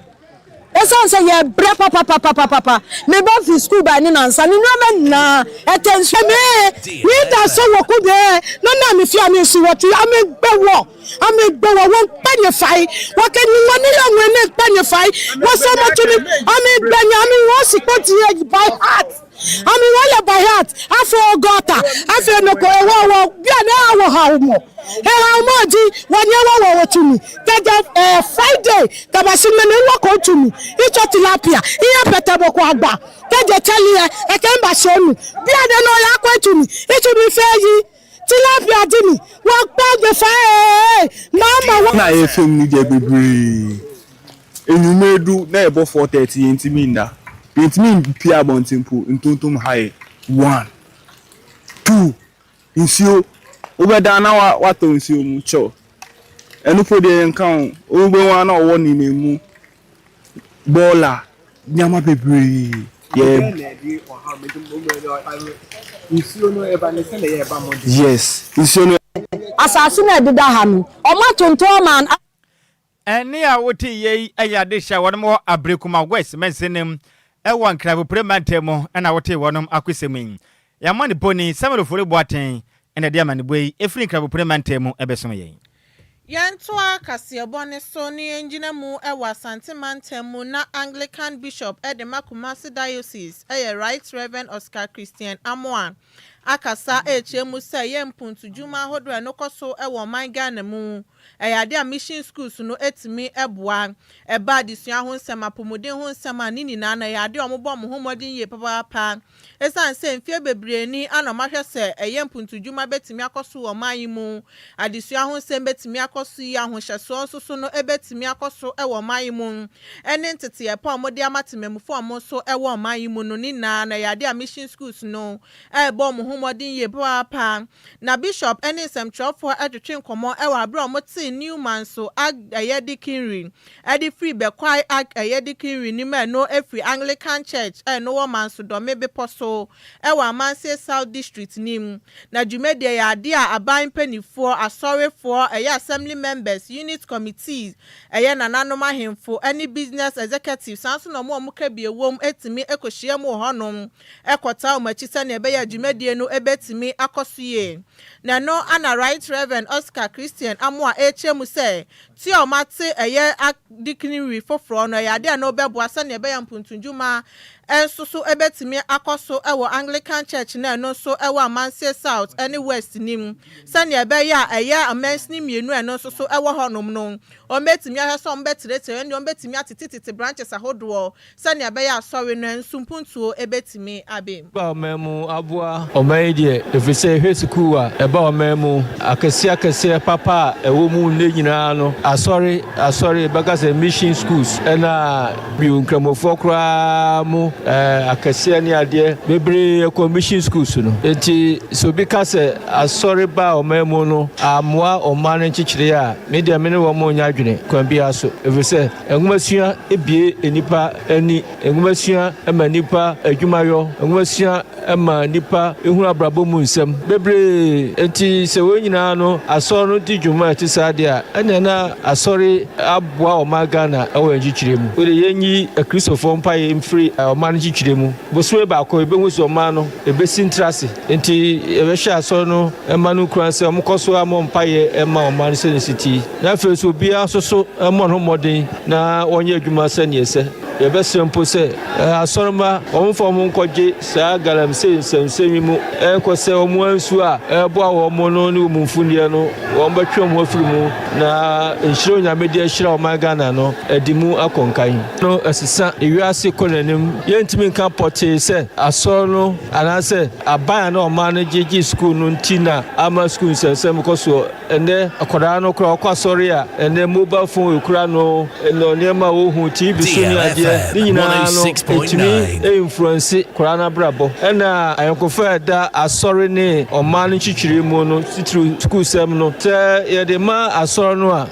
ɛsiane sɛ yɛbrɛ papapapapapa, me ba firi sukuu bae ne nansa, ne nnoɔma nyinaa ɛtɛ nsuo. Me, me da so wɔ ku de, na na me fia me nso wɔ ti, ame gbɛ wɔ. Ame gbe wɔ wo nkpɛ nye fae, wɔ ke nyi wɔ ne yɛ ŋue ne nkpɛ nye fae, wɔ sɛ mo tumi. Ame gbe nye ame wɔ si kpɔ ti yɛ by heart, ame wɔ yɛ by heart, afe o gɔta, afe no ko ewɔ wɔ bia ne a wɔ ha wo mo, he ha wo mo di, wɔ nye wɔ wɔ wɔ tumi, tɛjɛ eh Friday tabasi me ne wɔ ko tumi, itsɔ tilapia, iye pɛtɛ bo ko agba, tɛjɛ tɛliɛ, eke mba se onu, bia ne no ya ko tumi, itumi fe yi. Tilapia di mi wɔ kpɔ gbe fa ee mama wɔ. Na yɛ fam no deɛ bebree. Anwummerɛ du na ɛbɔ 4:30 yɛntumi nna. Yɛntumi mpue abɔnten mpo ntontom ha yɛ. One, two, nsuo wobɛda na watɔ nsuo mu kyɛw. Ɛno po deɛ yɛnka ho. Wobɛhu ara na ɔwɔ nenam mu. Bɔɔla, nneɛma bebree. Yɛ. Yes, nsuo no. Asase no a ɛdeda ha no, wɔatontɔn ama. Ɛnne a wote yei yɛ adehye a wɔnom wɔ Ablekuma West mansini mu wɔ Nkrabopre mantam mu na wotee wɔnom akosɛm yi. Yɛn amanebɔni Samuel Ofori Boateng na ɛde amanebɔ yi firi Nkrabopre mantam mu bɛsom yɛn. Yɛntoa kaseɛbɔ no so na yɛngyina mu wɔ Asante mantam mu na Anglican Bishop de ma Kumasi Diocese yɛ Right Rev. Oscar Christian Amoah akasa rekyerɛ mu sɛ yɛn mpuntudwuma ahodoɔ a ɛno kɔ so wɔ ɔman Ghana mu ɛyɛ adeɛ a mission schools no tumi boa. Ɛba adesua ho nsɛm, apɔmuden ho nsɛm a ne nyinaa no ɛyɛ adeɛ a wɔbɔ wɔn ho mmɔden yie papaapa. Esiane sɛ mfeɛ bebree ni a na wɔahwɛ sɛ ɛyɛ mpuntudwuma bɛtumi akɔ so wɔ ɔman yi mu, adesua ho nsɛm bɛtumi akɔ so yie, ahohyɛsoɔ nso so no bɛtumi akɔ so wɔ ɔman yi mu, ɛne nteteeɛ pa a wɔde ama temanmufoɔ a wɔn nso wɔ ɔman yi mu no, ne nyinaa no ɛyɛ adeɛ a mission schools no rebɔ wɔn ho mmɔden yie papaapa. Na Bishop ne nsɛmtwerɛfoɔ retwetwe nkɔmmɔ wɔ aberɛ a wɔtee New Manso Ag Ɛyɛde Kinri de firi Bekwai Ag Ɛyɛde Kinri no mu a ɛno firi Anglican Church a ɛno wɔ Manso Dɔme bepɔ so wɔ Amansie South District no mu. Na dwumadie yɛ adeɛ a aban mpaninfoɔ, asɔrefoɔ, ɛyɛ Assembly Members, Unit Committees, ɛyɛ nananom ahemfo ne business executives saa nso na wɔn a wɔka bi wɔ mu tumi kɔhyia mu wɔ hɔnom kɔtaa wɔn akyi sɛnea ɛbɛyɛ a dwumadie no bɛtumi akɔ so yie. Na ɛno na Right Rev. Oscar Christian Amoah rekyerɛ mu sɛ, te a wɔate ɛyɛ adekinwi foforɔ no, ɛyɛ adeɛ a na wɔbɛboa sɛnea ɛbɛyɛ a mpuntudwuma nso so bɛtumi akɔ so wɔ Anglican Church no a ɛno nso wɔ Amansie South ne West no mu, sɛnea ɛbɛyɛ a ɛyɛ amansini mmienu a ɛno nso so wɔ hɔnom no, wɔbɛtumi ahwɛ sɛ wɔbɛtrɛtrɛ ɛne wɔbɛtumi atetetete branches ahodoɔ sɛnea ɛbɛyɛ a asɔre no nso mpuntuo bɛtumi aba mu. Ba ɔman mu aboa ɔman yi deɛ, ɛfiri sɛ yɛhwɛ sukuu a ɛba ɔman mu akɛseɛ akɛseɛ papa a ɛwɔ mu nnɛ nyinaa no, asɔre asɔre yɛbɛka sɛ mission schools ɛna bio nkramofoɔ koraa mu akɛseɛ ne adeɛ bebree ɛkɔ mission schools no. Enti sɛ obi ka sɛ asɔre baa ɔman mu no ammoa ɔman no nkyekyereɛ a, me deɛ me ne wɔn nyɛ adwene kwan biara so, ɛfiri sɛ Nwomasua bue nnipa ani. Nwomasua ma nnipa adwumayɔ. Nwomasua ma nnipa hunu abrabɔ mu nsɛm bebree. Enti sɛ wei nyinaa no Asɔre no di dwuma a ɛte saa deɛ a, ɛnneɛ na Asɔre aboa ɔman Ghana wɔ yɛn nkyekyerɛ mu. Wei deɛ yɛnyi Akristofoɔ mpaeɛ mfiri ɔman no nkyekyerɛ mu. Bosome baako yɛbɛhu sɛ ɔman no ɛbɛsi ntrase. Enti yɛbɛhyɛ Asɔre no mma no nkuran sɛ wɔnkɔ so ara mmɔ mpaeɛ mma ɔman no sɛdeɛ ɛsi te yi. Na afei nso obiara nso so mmɔ ne ho mmɔden na ɔnyɛ adwuma sɛdeɛ ɛsɛ. Yɛbɛsrɛ mpo sɛ asɔremma wɔmfa wɔn ho nkɔgye saa galamsey nsɛmnsɛm yi mu nkɔ sɛ wɔn ansu a ɛreboa wɔn no ne wɔn mfunneɛ no wɔbɛtwe wɔn ho afiri mu na nhyira Onyame de ahyira ɔman Ghana no adi mu akɔ nkan. No ɛsesa, ewiase kɔ n'anim. Yɛntumi nka pɔtee sɛ asɔre no anaasɛ aban a na ɔman no gye gye sukuu no nti na ama sukuu nsɛmnsɛm kɔ soɔ. Ɛnnɛ akwadaa no koraa ɔkɔ asɔre a, ɛnnɛ mobile phone ekura no, ɛnɔ nneɛma a ohu TV so ne adeɛ, ne nyinaa no ɛtumi influence akwadaa no abrabɔ. Ɛna ayɔnkofa a ɛda asɔre ne ɔman no nkyekyeree mu no, titiriw sukuusɛm no, sɛ yɛde ma asɔre no a,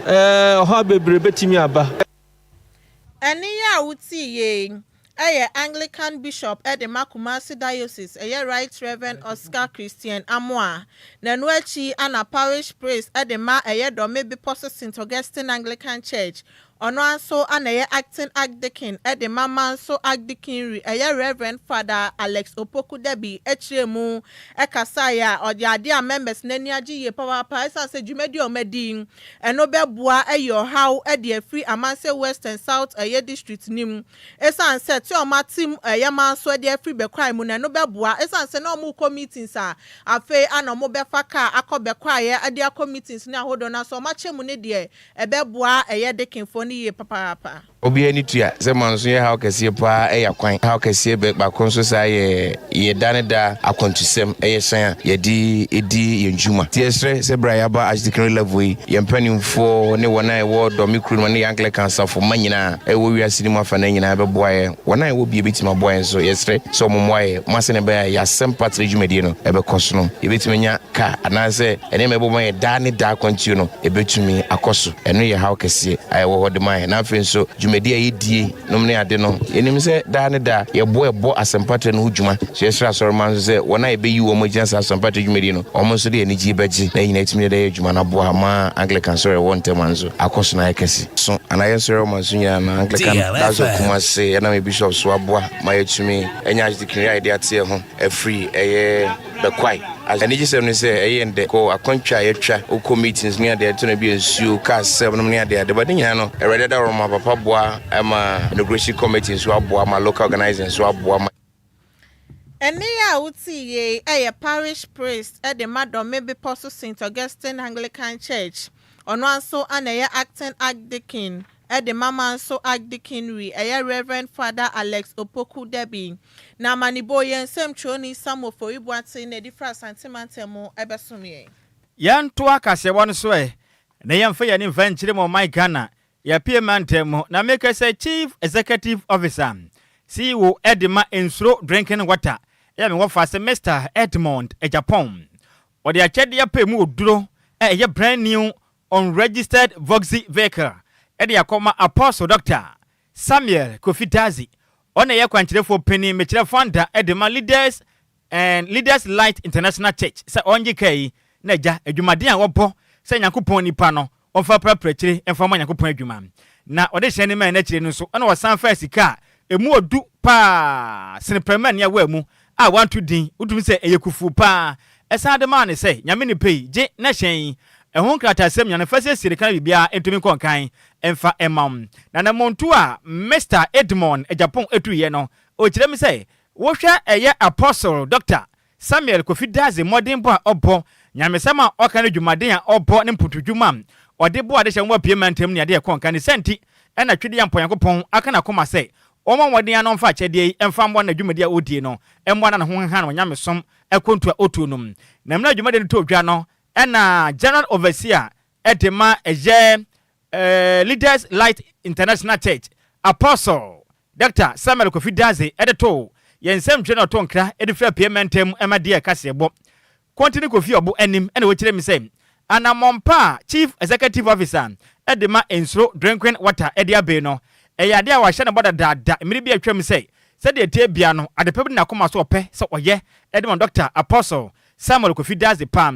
ɔhaw bebree bɛtumi aba. Ɛnne yi a wotie yi yɛ Anglican Bishop de ma Kumasi Diocese, ɛyɛ Right Rev. Oscar Christian Amoah. Na ɛno akyi na Parish Priest de ma ɛyɛ Dɔme Bepɔ so St. Augustine Anglican Church, ɔno ara nso na ɛyɛ Acting Archdeacon de ma Manso Archdeaconry, ɛyɛ Rev. Father Alex Opoku Dabi kyerɛɛ mu kasaeɛ a ɔyɛ adeɛ a members no ani agye yie papaapa ɛsiane sɛ dwumadie a wɔadi Ɛno bɛboa ayi ɔhaw de afiri Amanse West and South ɛyɛ district no mu. Ɛsiane sɛ te a wɔate mu ɛyɛ manso de afiri Bɛkwae mu no ɛno bɛboa. Ɛsiane sɛ na wɔrekɔ meetings a afei a na wɔbɛfa car akɔ Bɛkwaeɛ de akɔ meetings no ahodoɔ no nanso wɔakyɛ mu no deɛ ɛbɛboa ɛyɛ Dekenfoɔ no yie papaapa. Obiara ani tua sɛ manso yɛ haw kɛseɛ paa ɛyɛ akwan haw kɛseɛ bɛ baako nso saa yɛ yɛ da ne da akwantusɛm ɛyɛ hyɛn a yɛde di yɛn dwuma. Nti yɛsrɛ sɛ berɛ a yɛaba Archdeaconry level yi yɛn mpanimfoɔ ne wɔn a ɛwɔ Dɔme kuro no mu ne yɛn Anglican asafo mma nyinaa a ɛwɔ wiase no mu afanan nyinaa bɛboa yɛn. Wɔn a ɛwɔ bi a ɛbɛtumi aboa yɛn nso yɛsrɛ sɛ wɔn mmoa yɛn ma sɛdeɛ ɛbɛyɛ a yɛn asɛmpatrɛ dwumadie no ɛbɛkɔ so no yɛbɛtumi anya kaa anaasɛ nneɛma a ɛbɛma yɛn daa ne daa akwantuo no ɛbɛtumi akɔ so. Ɛno yɛ haw kɛseɛ a ɛwɔ hɔ de ma yɛn. Na afei nso, dwumadie a yɛdie nom ne ade no, yɛnim sɛ daa ne daa yɛboa ɛbɔ asɛmpatrɛ no ho dwuma. So yɛsrɛ asɔremma nso sɛ wɔn a yɛbɛyi wɔn agyina saa asɛmpatrɛ dwumadie no, wɔn nso de anigyeɛ bɛgye na yɛn nyinaa atumi de ayɛ adwuma no aboa ma Anglican Asɔre a ɛwɔ ntam ha nso akɔ so na ayɛ kɛse. So anaa yɛn sɔre ɔman so nyinaa no, Anglican Diocese of Kumasi ɛnam yɛn Bishop so aboa ma yɛatumi anya Archdeaconry a yɛde ate yɛn ho afiri ɛyɛ Bɛkwae. Anigyesɛm ne sɛ ɛyɛ yɛn dɛ kɔ akwantwa a yɛtwa wokɔ meetings ne adeade tɔ no bi nsuo, car sɛm nom ne adeade but ne nyinaa no Awurade adaworoma papa boa ma inauguration committee nso aboa ma local organizing nso aboa ma. Ɛnne a wotee yei yɛ Parish Priest de ma Dɔme Bepɔ so Saint Augustine Anglican Church. Ɔno ara nso na ɛyɛ Acting Archdeacon de ma Manso Archdeaconry, ɛyɛ Rev. Father Alex Opoku Dabi. Na amanebɔ yi, yɛn nsɛmtwerɛni Samuel Ofori Boateng na ɛde firi Asante mantam mu bɛsom yɛn. Yɛntoa kaseɛbɔ no so ɛ, na yɛmfa yɛn ani mfa nkyerɛ mu ɔman Ghana Yɛapue mantam mu na meka sɛ Chief Executive Officer, CEO, de ma Nsuro Drinking Water yɛ me wɔfase Mister Edmond Agyapong. Ɔde akyɛdeɛ apɛ mu oduro a ɛyɛ brand new unregistered Voxy vehicle de akɔma Apostle Doctor Samuel Kofi Dadzie. Ɔno na ɛyɛ kwankyerɛfoɔ panin, mekyerɛ founder de ma Leaders and Leaders Light International Church sɛ ɔngye kaa yi na agya adwumaden a wɔbɔ sɛ Nyankopɔn nipa no ɔmfa prapra akyire mfa mmɔ Nyankopɔn adwuma. Na ɔde hyɛn no mae no akyire no nso ɛna ɔsan faa sika a ɛmu ɔdu paa sene prɛmɛ nea waa mu a wanto din, wotumi sɛ ɛyɛ kufuu paa, ɛsan de maa no sɛ Nyame nipa yi gye na hyɛn yi ɛho nkrataasɛm nyina no fa siesie no ka na biribiara ntumi nkɔ nkan mfa mma wo. Na namontuo a Mister Edmond Agyapong tuiɛ no ɔkyerɛ mu sɛ Wohwɛ ɛyɛ Apostle Dɔkta Samuel Kofi Dadzie mmɔdenbɔ a ɔbɔ, nyamesɛm a ɔka ne dwumaden a ɔbɔ ne mpontodwuma a ɔde boa adehyɛ nwoma pue mantam ne adeɛ ɛkɔ nka ne saa nti na Twedeampɔ Nyankopɔn aka n'akoma sɛ ɔmmɔ mmɔden ara na ɔmfa akyɛdeɛ yi mfa mmoa no na dwumadi a ɔredie no mmoa na ne ho nhahan wɔ nyamesom akwantuo a ɔtuo no mu. Na mmerɛ a dwumadie no tɔɔ dwa no na General Overseer de ma ɛyɛ Leaders Light International Church Apostle Dɔkta Samuel Kofi Dadzie de too yɛn nsɛmtwerɛ na ɔtoo nkra de firi Apueɛ Mantam mu ma deɛ kaseɛbɔ Kontini Kofi Ɔbo anim na wɔkyerɛ mu sɛ anammɔn pa a Chief Executive Officer de ma Nsuro Drinking Water de abei no ɛyɛ adeɛ a wɔahyɛ no bɔ dadaada mmere bi a atwam sɛ sɛdeɛ ɛteɛ biara no adepa bi de n'akoma so ɔpɛ sɛ ɔyɛ de ma Dɔkta Apostle Samuel Kofi Dadzie pa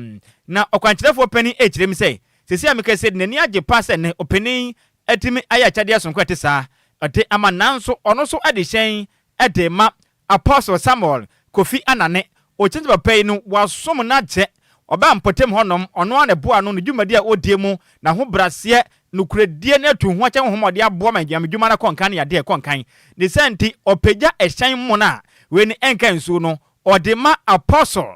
na ɔkwankyerɛfoɔ panin rekyerɛ mu sɛ seesei a mekasa yi de n'ani agye paa sɛ nnɛ ɔpanin atumi ayɛ akyɛdeɛ sononko a ɛte saa de ama nanso ɔno nso de hyɛn de rema Apostle Samuel Kofi Anane. Ɔkyerɛ sɛ papa yi no wasom no akyɛ, ɔbaa mpɔtam hɔnom, ɔno ara na ɛboaa no ne dwumadi a ɔdie mu, n'ahobraseɛ, nokorɛdie ne atuhoakyɛ honhom a ɔde aboa ma nyamedwuma no akɔ nkan ne yadeɛ a ɛkɔ nkan. Ne saa nti ɔpagya ɛhyɛn mono a wei no ɛnka nsuo no ɔde ma Apostle.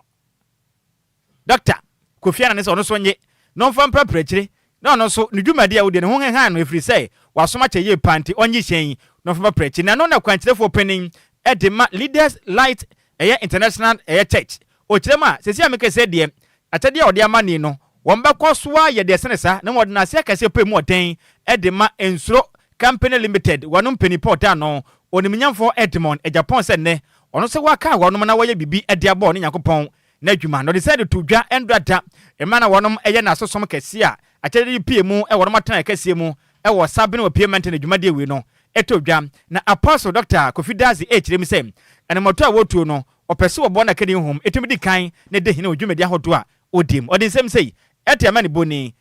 Dɔkta Kofi Anane sɛ ɔno nso nye na ɔmfa mprapra akyire na ɔno nso ne dwumadi a ɔdi no ho nhenhan no ɛfiri sɛ wasom akyɛ yie paa nti ɔnnye hyɛn yi na ɔmfa mprapra akyire na ɛno na kwankyerɛfoɔ panin de ma Leaders Light ɛyɛ International ɛyɛ Church ɔkyerɛ mu a seesei a meka sei deɛ akyɛdeɛ a ɔde ama ni no wɔn bɛkɔ so ara yɛ deɛ ɛsene saa na mmom ɔde n'ase akɛseɛ pɛ mu ɔden de ma Nsuro Company Limited wɔnom panin Paul Daano Onimnyamfoɔ Edmond Agyapong sɛ nnɛ ɔno nso waka wɔnom na wɔyɛ biribi de abɔ ɔne Nyankopɔn n'adwuma, na ɔde sɛ de to dwa ndra da mmerɛ na wɔnom yɛ n'asosom kɛseɛ a akyɛdeɛ yi pue mu wɔ wɔnom atenaeɛ kɛseɛ mu wɔ Sabene wɔ Pie Mantam na dwumadie wei no tɔ dwa. Na Apostle Dɔkta Kofi Dadzie rekyerɛ mu sɛ anamɔtuo a wɔretuo no ɔpɛ sɛ wɔboa no akani honhom tumi di kan na ɛdi hene wɔ dwumadie ahodoɔ a ɔdi mu. Ɔde nsɛm sei te amanibɔni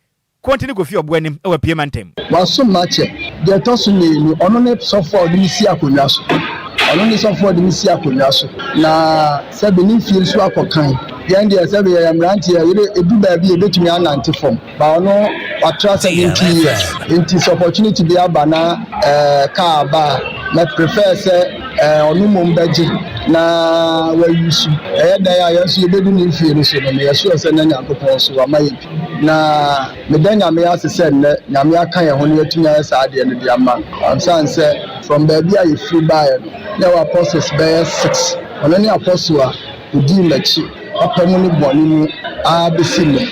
Konti ne Kofi Ɔbo anim wɔ Apue Mantam. Wasom m'akyɛ. Deɛ ɛtɔ so mienu, ɔno ne sɔfoɔ a ɔde me si akonnwa so. Ɔno ne sɔfoɔ a ɔde me si akonnwa so. Na sɛbe ne mfie nso akɔ kan. Yɛn deɛ sɛbe yɛyɛ mmeranteɛ, yɛde ɛdu baabi a yɛbɛtumi anante fam. But ɔno watra 70 years. Nti sɛ opportunity bi aba na ɛɛ car aba a, mɛ prefer sɛ ɛɛ ɔno mmom bɛgye na wa use. Ɛyɛ dɛn a yɛn nso yɛbɛdu ne mfie no so no, meyɛ sure sɛ na Nyankopɔn nso wama yɛn bi. Na meda Nyame ase sɛ nnɛ Nyame aka yɛn ho na yɛatumi ayɛ saa adeɛ no de ama no. Ansan sɛ from baabi a yɛfiri baeɛ no, na yɛwɔ apostles bɛyɛ six. Ɔno ne apostle a ɔdii m'akyi papa mu ne bɔne mu ara bɛsi nnɛ.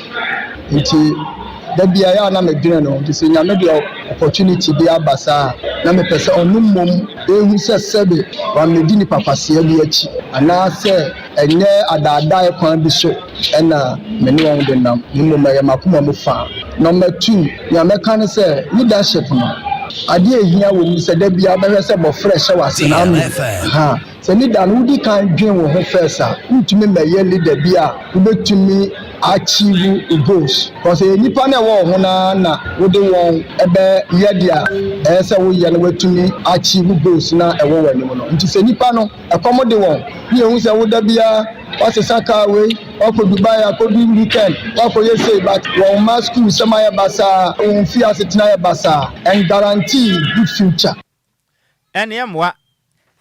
Nti da biara ɛyɛ a na medwene ne ho. Nti sɛ Nyame de opportunity bi aba saa a, na mepɛ sɛ ɔno mmom ɛhu sɛ sɛbe wammɛdi nipa kwasea bi akyi anaasɛ ɛnyɛ adaadae kwan bi so na me ne wɔn de nam, na mmom ɛyɛ m'akoma mu fã. Number two, nea mɛka ne sɛ, leadership no, adeɛ a ɛhia wɔ mu ne sɛ da biara wobɛhwɛ sɛ mmɔfra ɛhyɛ w'ase no ano. Ha, sɛ leader no wodi kan dwen wo ho first a, wontumi mmɛyɛ leader bi a wobɛtumi. achieve wo goals. Because ɛyɛ nnipa no a ɛwɔ wo ho no ara na wode wɔn bɛyɛ deɛ ɛyɛ sɛ woyɛ na woatumi achieve goals no a ɛwɔ w'anim no. Nti sɛ nnipa no ɛkɔm de wɔn ne yɛhu sɛ wo da biara woasesa car wei, woakɔ Dubai akɔdi weekend, woakɔyɛ sei but wɔn mma school sɛm ayɛ basaa, wɔn fie asetena ayɛ basaa, ɛnguarantee good future. Ɛnneɛ mmoa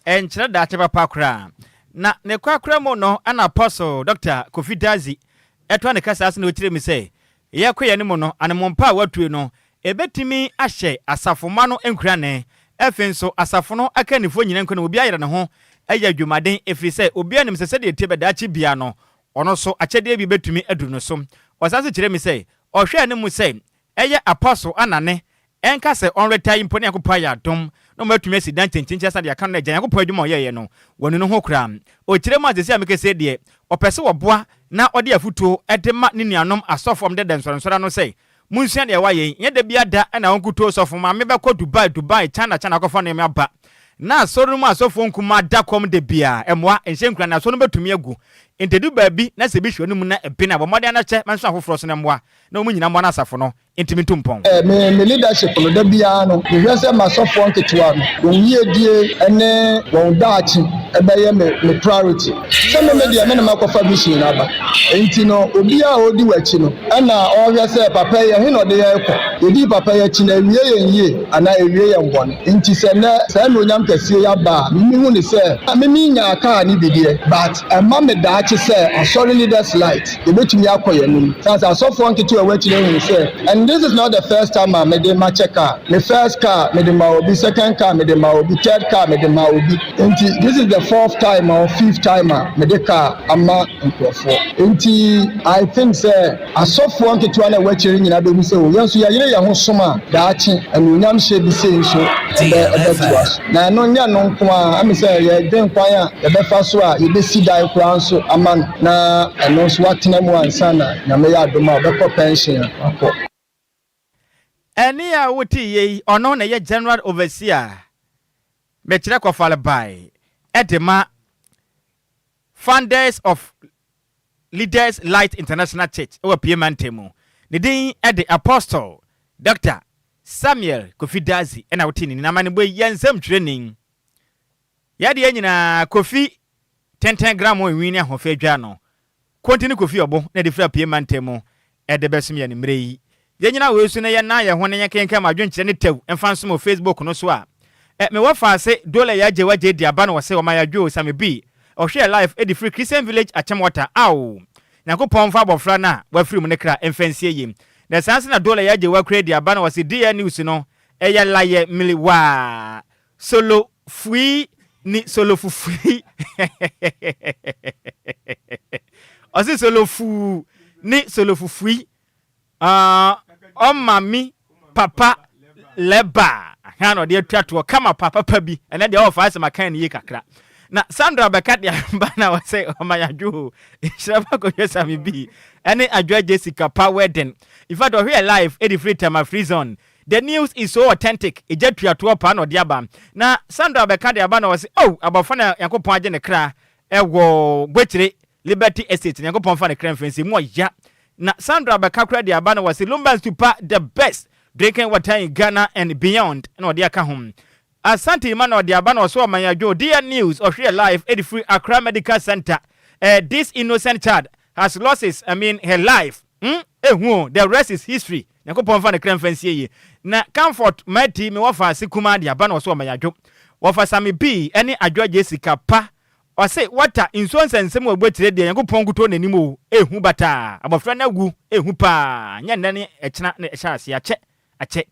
ɛnkyerɛ daakye papa koraa. Na ne korakora mu no na Apostle Dɔkta Kofi Dadzie toa ne kasa ase na ɔkyerɛ mu sɛ, Yɛrekɔ yɛn anim no, anammɔn pa a wɔatue no, ɛbɛtumi ahyɛ asafomma no nkuranɛ. Afei nso, asafo no akannifoɔ nyinaa nkuranɛ, obiara yere ne ho yɛ adwumaden, ɛfiri sɛ obiara nim sɛ sɛdeɛ ɛteɛ bɛ daakye biara no, ɔno nso akyɛdeɛ bi bɛtumi aduru no so. Ɔsan nso kyerɛ mu sɛ, ɔhwɛ anim sɛ Ɛyɛ Apostle Anane ɛnka sɛ ɔnretae mpo na Nyankopɔn ayɛ adom na ɔma atumi asi dan kyenkyenkyen asan de aka no na agya Nyankopɔn adwuma a ɔyɛeɛ no wanu no ho koraa. Ɔkyerɛ mu a seesei a mekasa yi deɛ ɔpɛ sɛ ɔboa na ɔde afutuo de ma ne nuanom asɔfoɔ a wɔdeda nsɔrensɔre ano sɛ monsua deɛ wayɛ yi nyɛ da biara da na wo nkutoo sɔfo maame bɛkɔ Dubai Dubai China China akɔfa nneɛma aba na asɔre no mu asɔfoɔ nkumaa da kɔm da biara ɛmmoa nhyɛ nkuran na asɔre no bɛtumi agu nti ɛdu baabi na sɛ ebi hwɛ w'anim na ɛben a bɔ mmɔden ara na kyɛ ma nso afoforɔ so na mmoa na wɔn nyinaa mmoa na asafo no ntumi ntu mpɔn. Me me leadership no, da biara no, mehwɛ sɛ m'asɔfoɔ nketewa no, wɔn yiedie ne wɔn daakye bɛyɛ me me priority. Sɛ me me deɛ, me na makɔfa vision no aba. Enti no, obiara a ɔredi w'akyi no, ɛna ɔrehwɛ sɛ papa yi, ɛhe na ɔde yɛn rekɔ? Yɛdii papa yi akyi no, awie yɛn yie anaa awie yɛn bɔne? Enti sɛ nnɛ saa anuonyam kɛseɛ yi aba a, me mehu no sɛ, me menyaa kaa no bi deɛ, but ɛma me daakye sɛ Asɔre Leaders Light. Yɛbɛtumi akɔ yɛn anim. Sane sɛ asɔfoɔ nketewa a ɛwɔ akyire ahunu sɛ, and this is not the first time a mede makyɛ car. Me first car mede maa obi, second car mede maa obi, third car mede maa obi. Nti this is the fourth time or fifth time a mede car ama nkurɔfoɔ. Nti I think sɛ asɔfoɔ nketewa no a ɛwɔ akyire no nyinaa bɛhu sɛ oh yɛn nso yɛyere yɛn ho som a, daakye anuonyamhyɛ bi sei nso bɛ bɛtoa so. Na ɛno nyɛ ɛno nko ara, ɛme sɛ yɛdwen kwan a yɛbɛfa so a yɛbɛsi dan koraa nso ama no na ɛno nso watena mu ansa na Nyame yɛ adom a ɔbɛkɔ pɛnhyen a wakɔ. Ɛnne a wotee yei, ɔno na ɛyɛ General Overseer, mekyerɛ Kɔfale Bae, de ma Founders of Leaders Light International Church wɔ Pie Mantam mu. Ne din de Apostle Dɔkta Samuel Kofi Dadzie na wotee ne din. Amanebɔ yi yɛ nsɛmtwerɛni. Yɛ deɛ nyinaa Kofi Tenten Gramo Nwin ne Ahoɔfɛ Adwa no Konti ne Kofi Ɔbo na ɛde firi Apue Mantam mu de bɛsom yɛn mmerɛ yi. Yɛnyina wei so na yɛnnan yɛn ho na yɛnkenkan mo adwenkyerɛ ne tɛw mfa nsom wɔ Facebook no so a. Ɛ, me wɔfa ase Dole Yaa Gyewa Gyei de aba na ɔse ɔma yɛadwo o Sammy B ɔhwɛ yɛ live de firi Christian Village Akyem-Water Aww Nyankopɔn mfa abɔfra no a wafiri mu ne kra mfa nsie yie. Na saa nso na Dole Yaa Gyewa kura di aba na ɔse DL News no ɛyɛ layɛ mili waa Solo fui ni solo fufui ɔse solo fuu ni solo fufui uh, ɔma mi papa lɛba ha na ɔde atua toɔ kama pa papa bi ɛnɛ deɛ ɔwɔ fa asɛm akan ne yie kakra na Sandra bɛka deɛ ba na ɔsɛ ɔma yɛadwo o nhyira ba kɔhwɛ same bi ɛne adwoa Jessica pa wedding in fact ɔhwɛ yɛ live ɛde firi Tema free zone The news is so authentic, egya tua toɔ paa na ɔde aba. Na Sandra bɛka de aba na ɔse oh abɔfra na Nyankopɔn agye ne kra ɛwɔ Gwekyere Liberty Estate, Nyankopɔn mfa ne kra mfiri nse mu ɔya. Na Sandra bɛka koraa de aba na ɔse Lumba Nsupa the best drinking water in Ghana and beyond na ɔde aka ho. Asante Emmanuel ɔde aba na ɔso ɔman adwo dear news ɔhwe yɛ live ɛde firi Accra Medical Center eh, this innocent child has lost his I mean her life hmm ehu o the rest is history Nyankopɔn mfa ne kra mfa nsie yie na Comfort Mati me wɔfa ase kumaa de aba na ɔso ɔman adwo wɔfa Sami B ɛne Adwoa Jessica pa ɔse water nsuo nsɛnsɛm wɔ abuakyire deɛ Nyankopɔn nkutoo n'anim o ehu bataa abɔfra no awu ehu paa nyɛ nnɛ ne ɛkyena na ɛhyɛ aseɛ akyɛ akyɛ.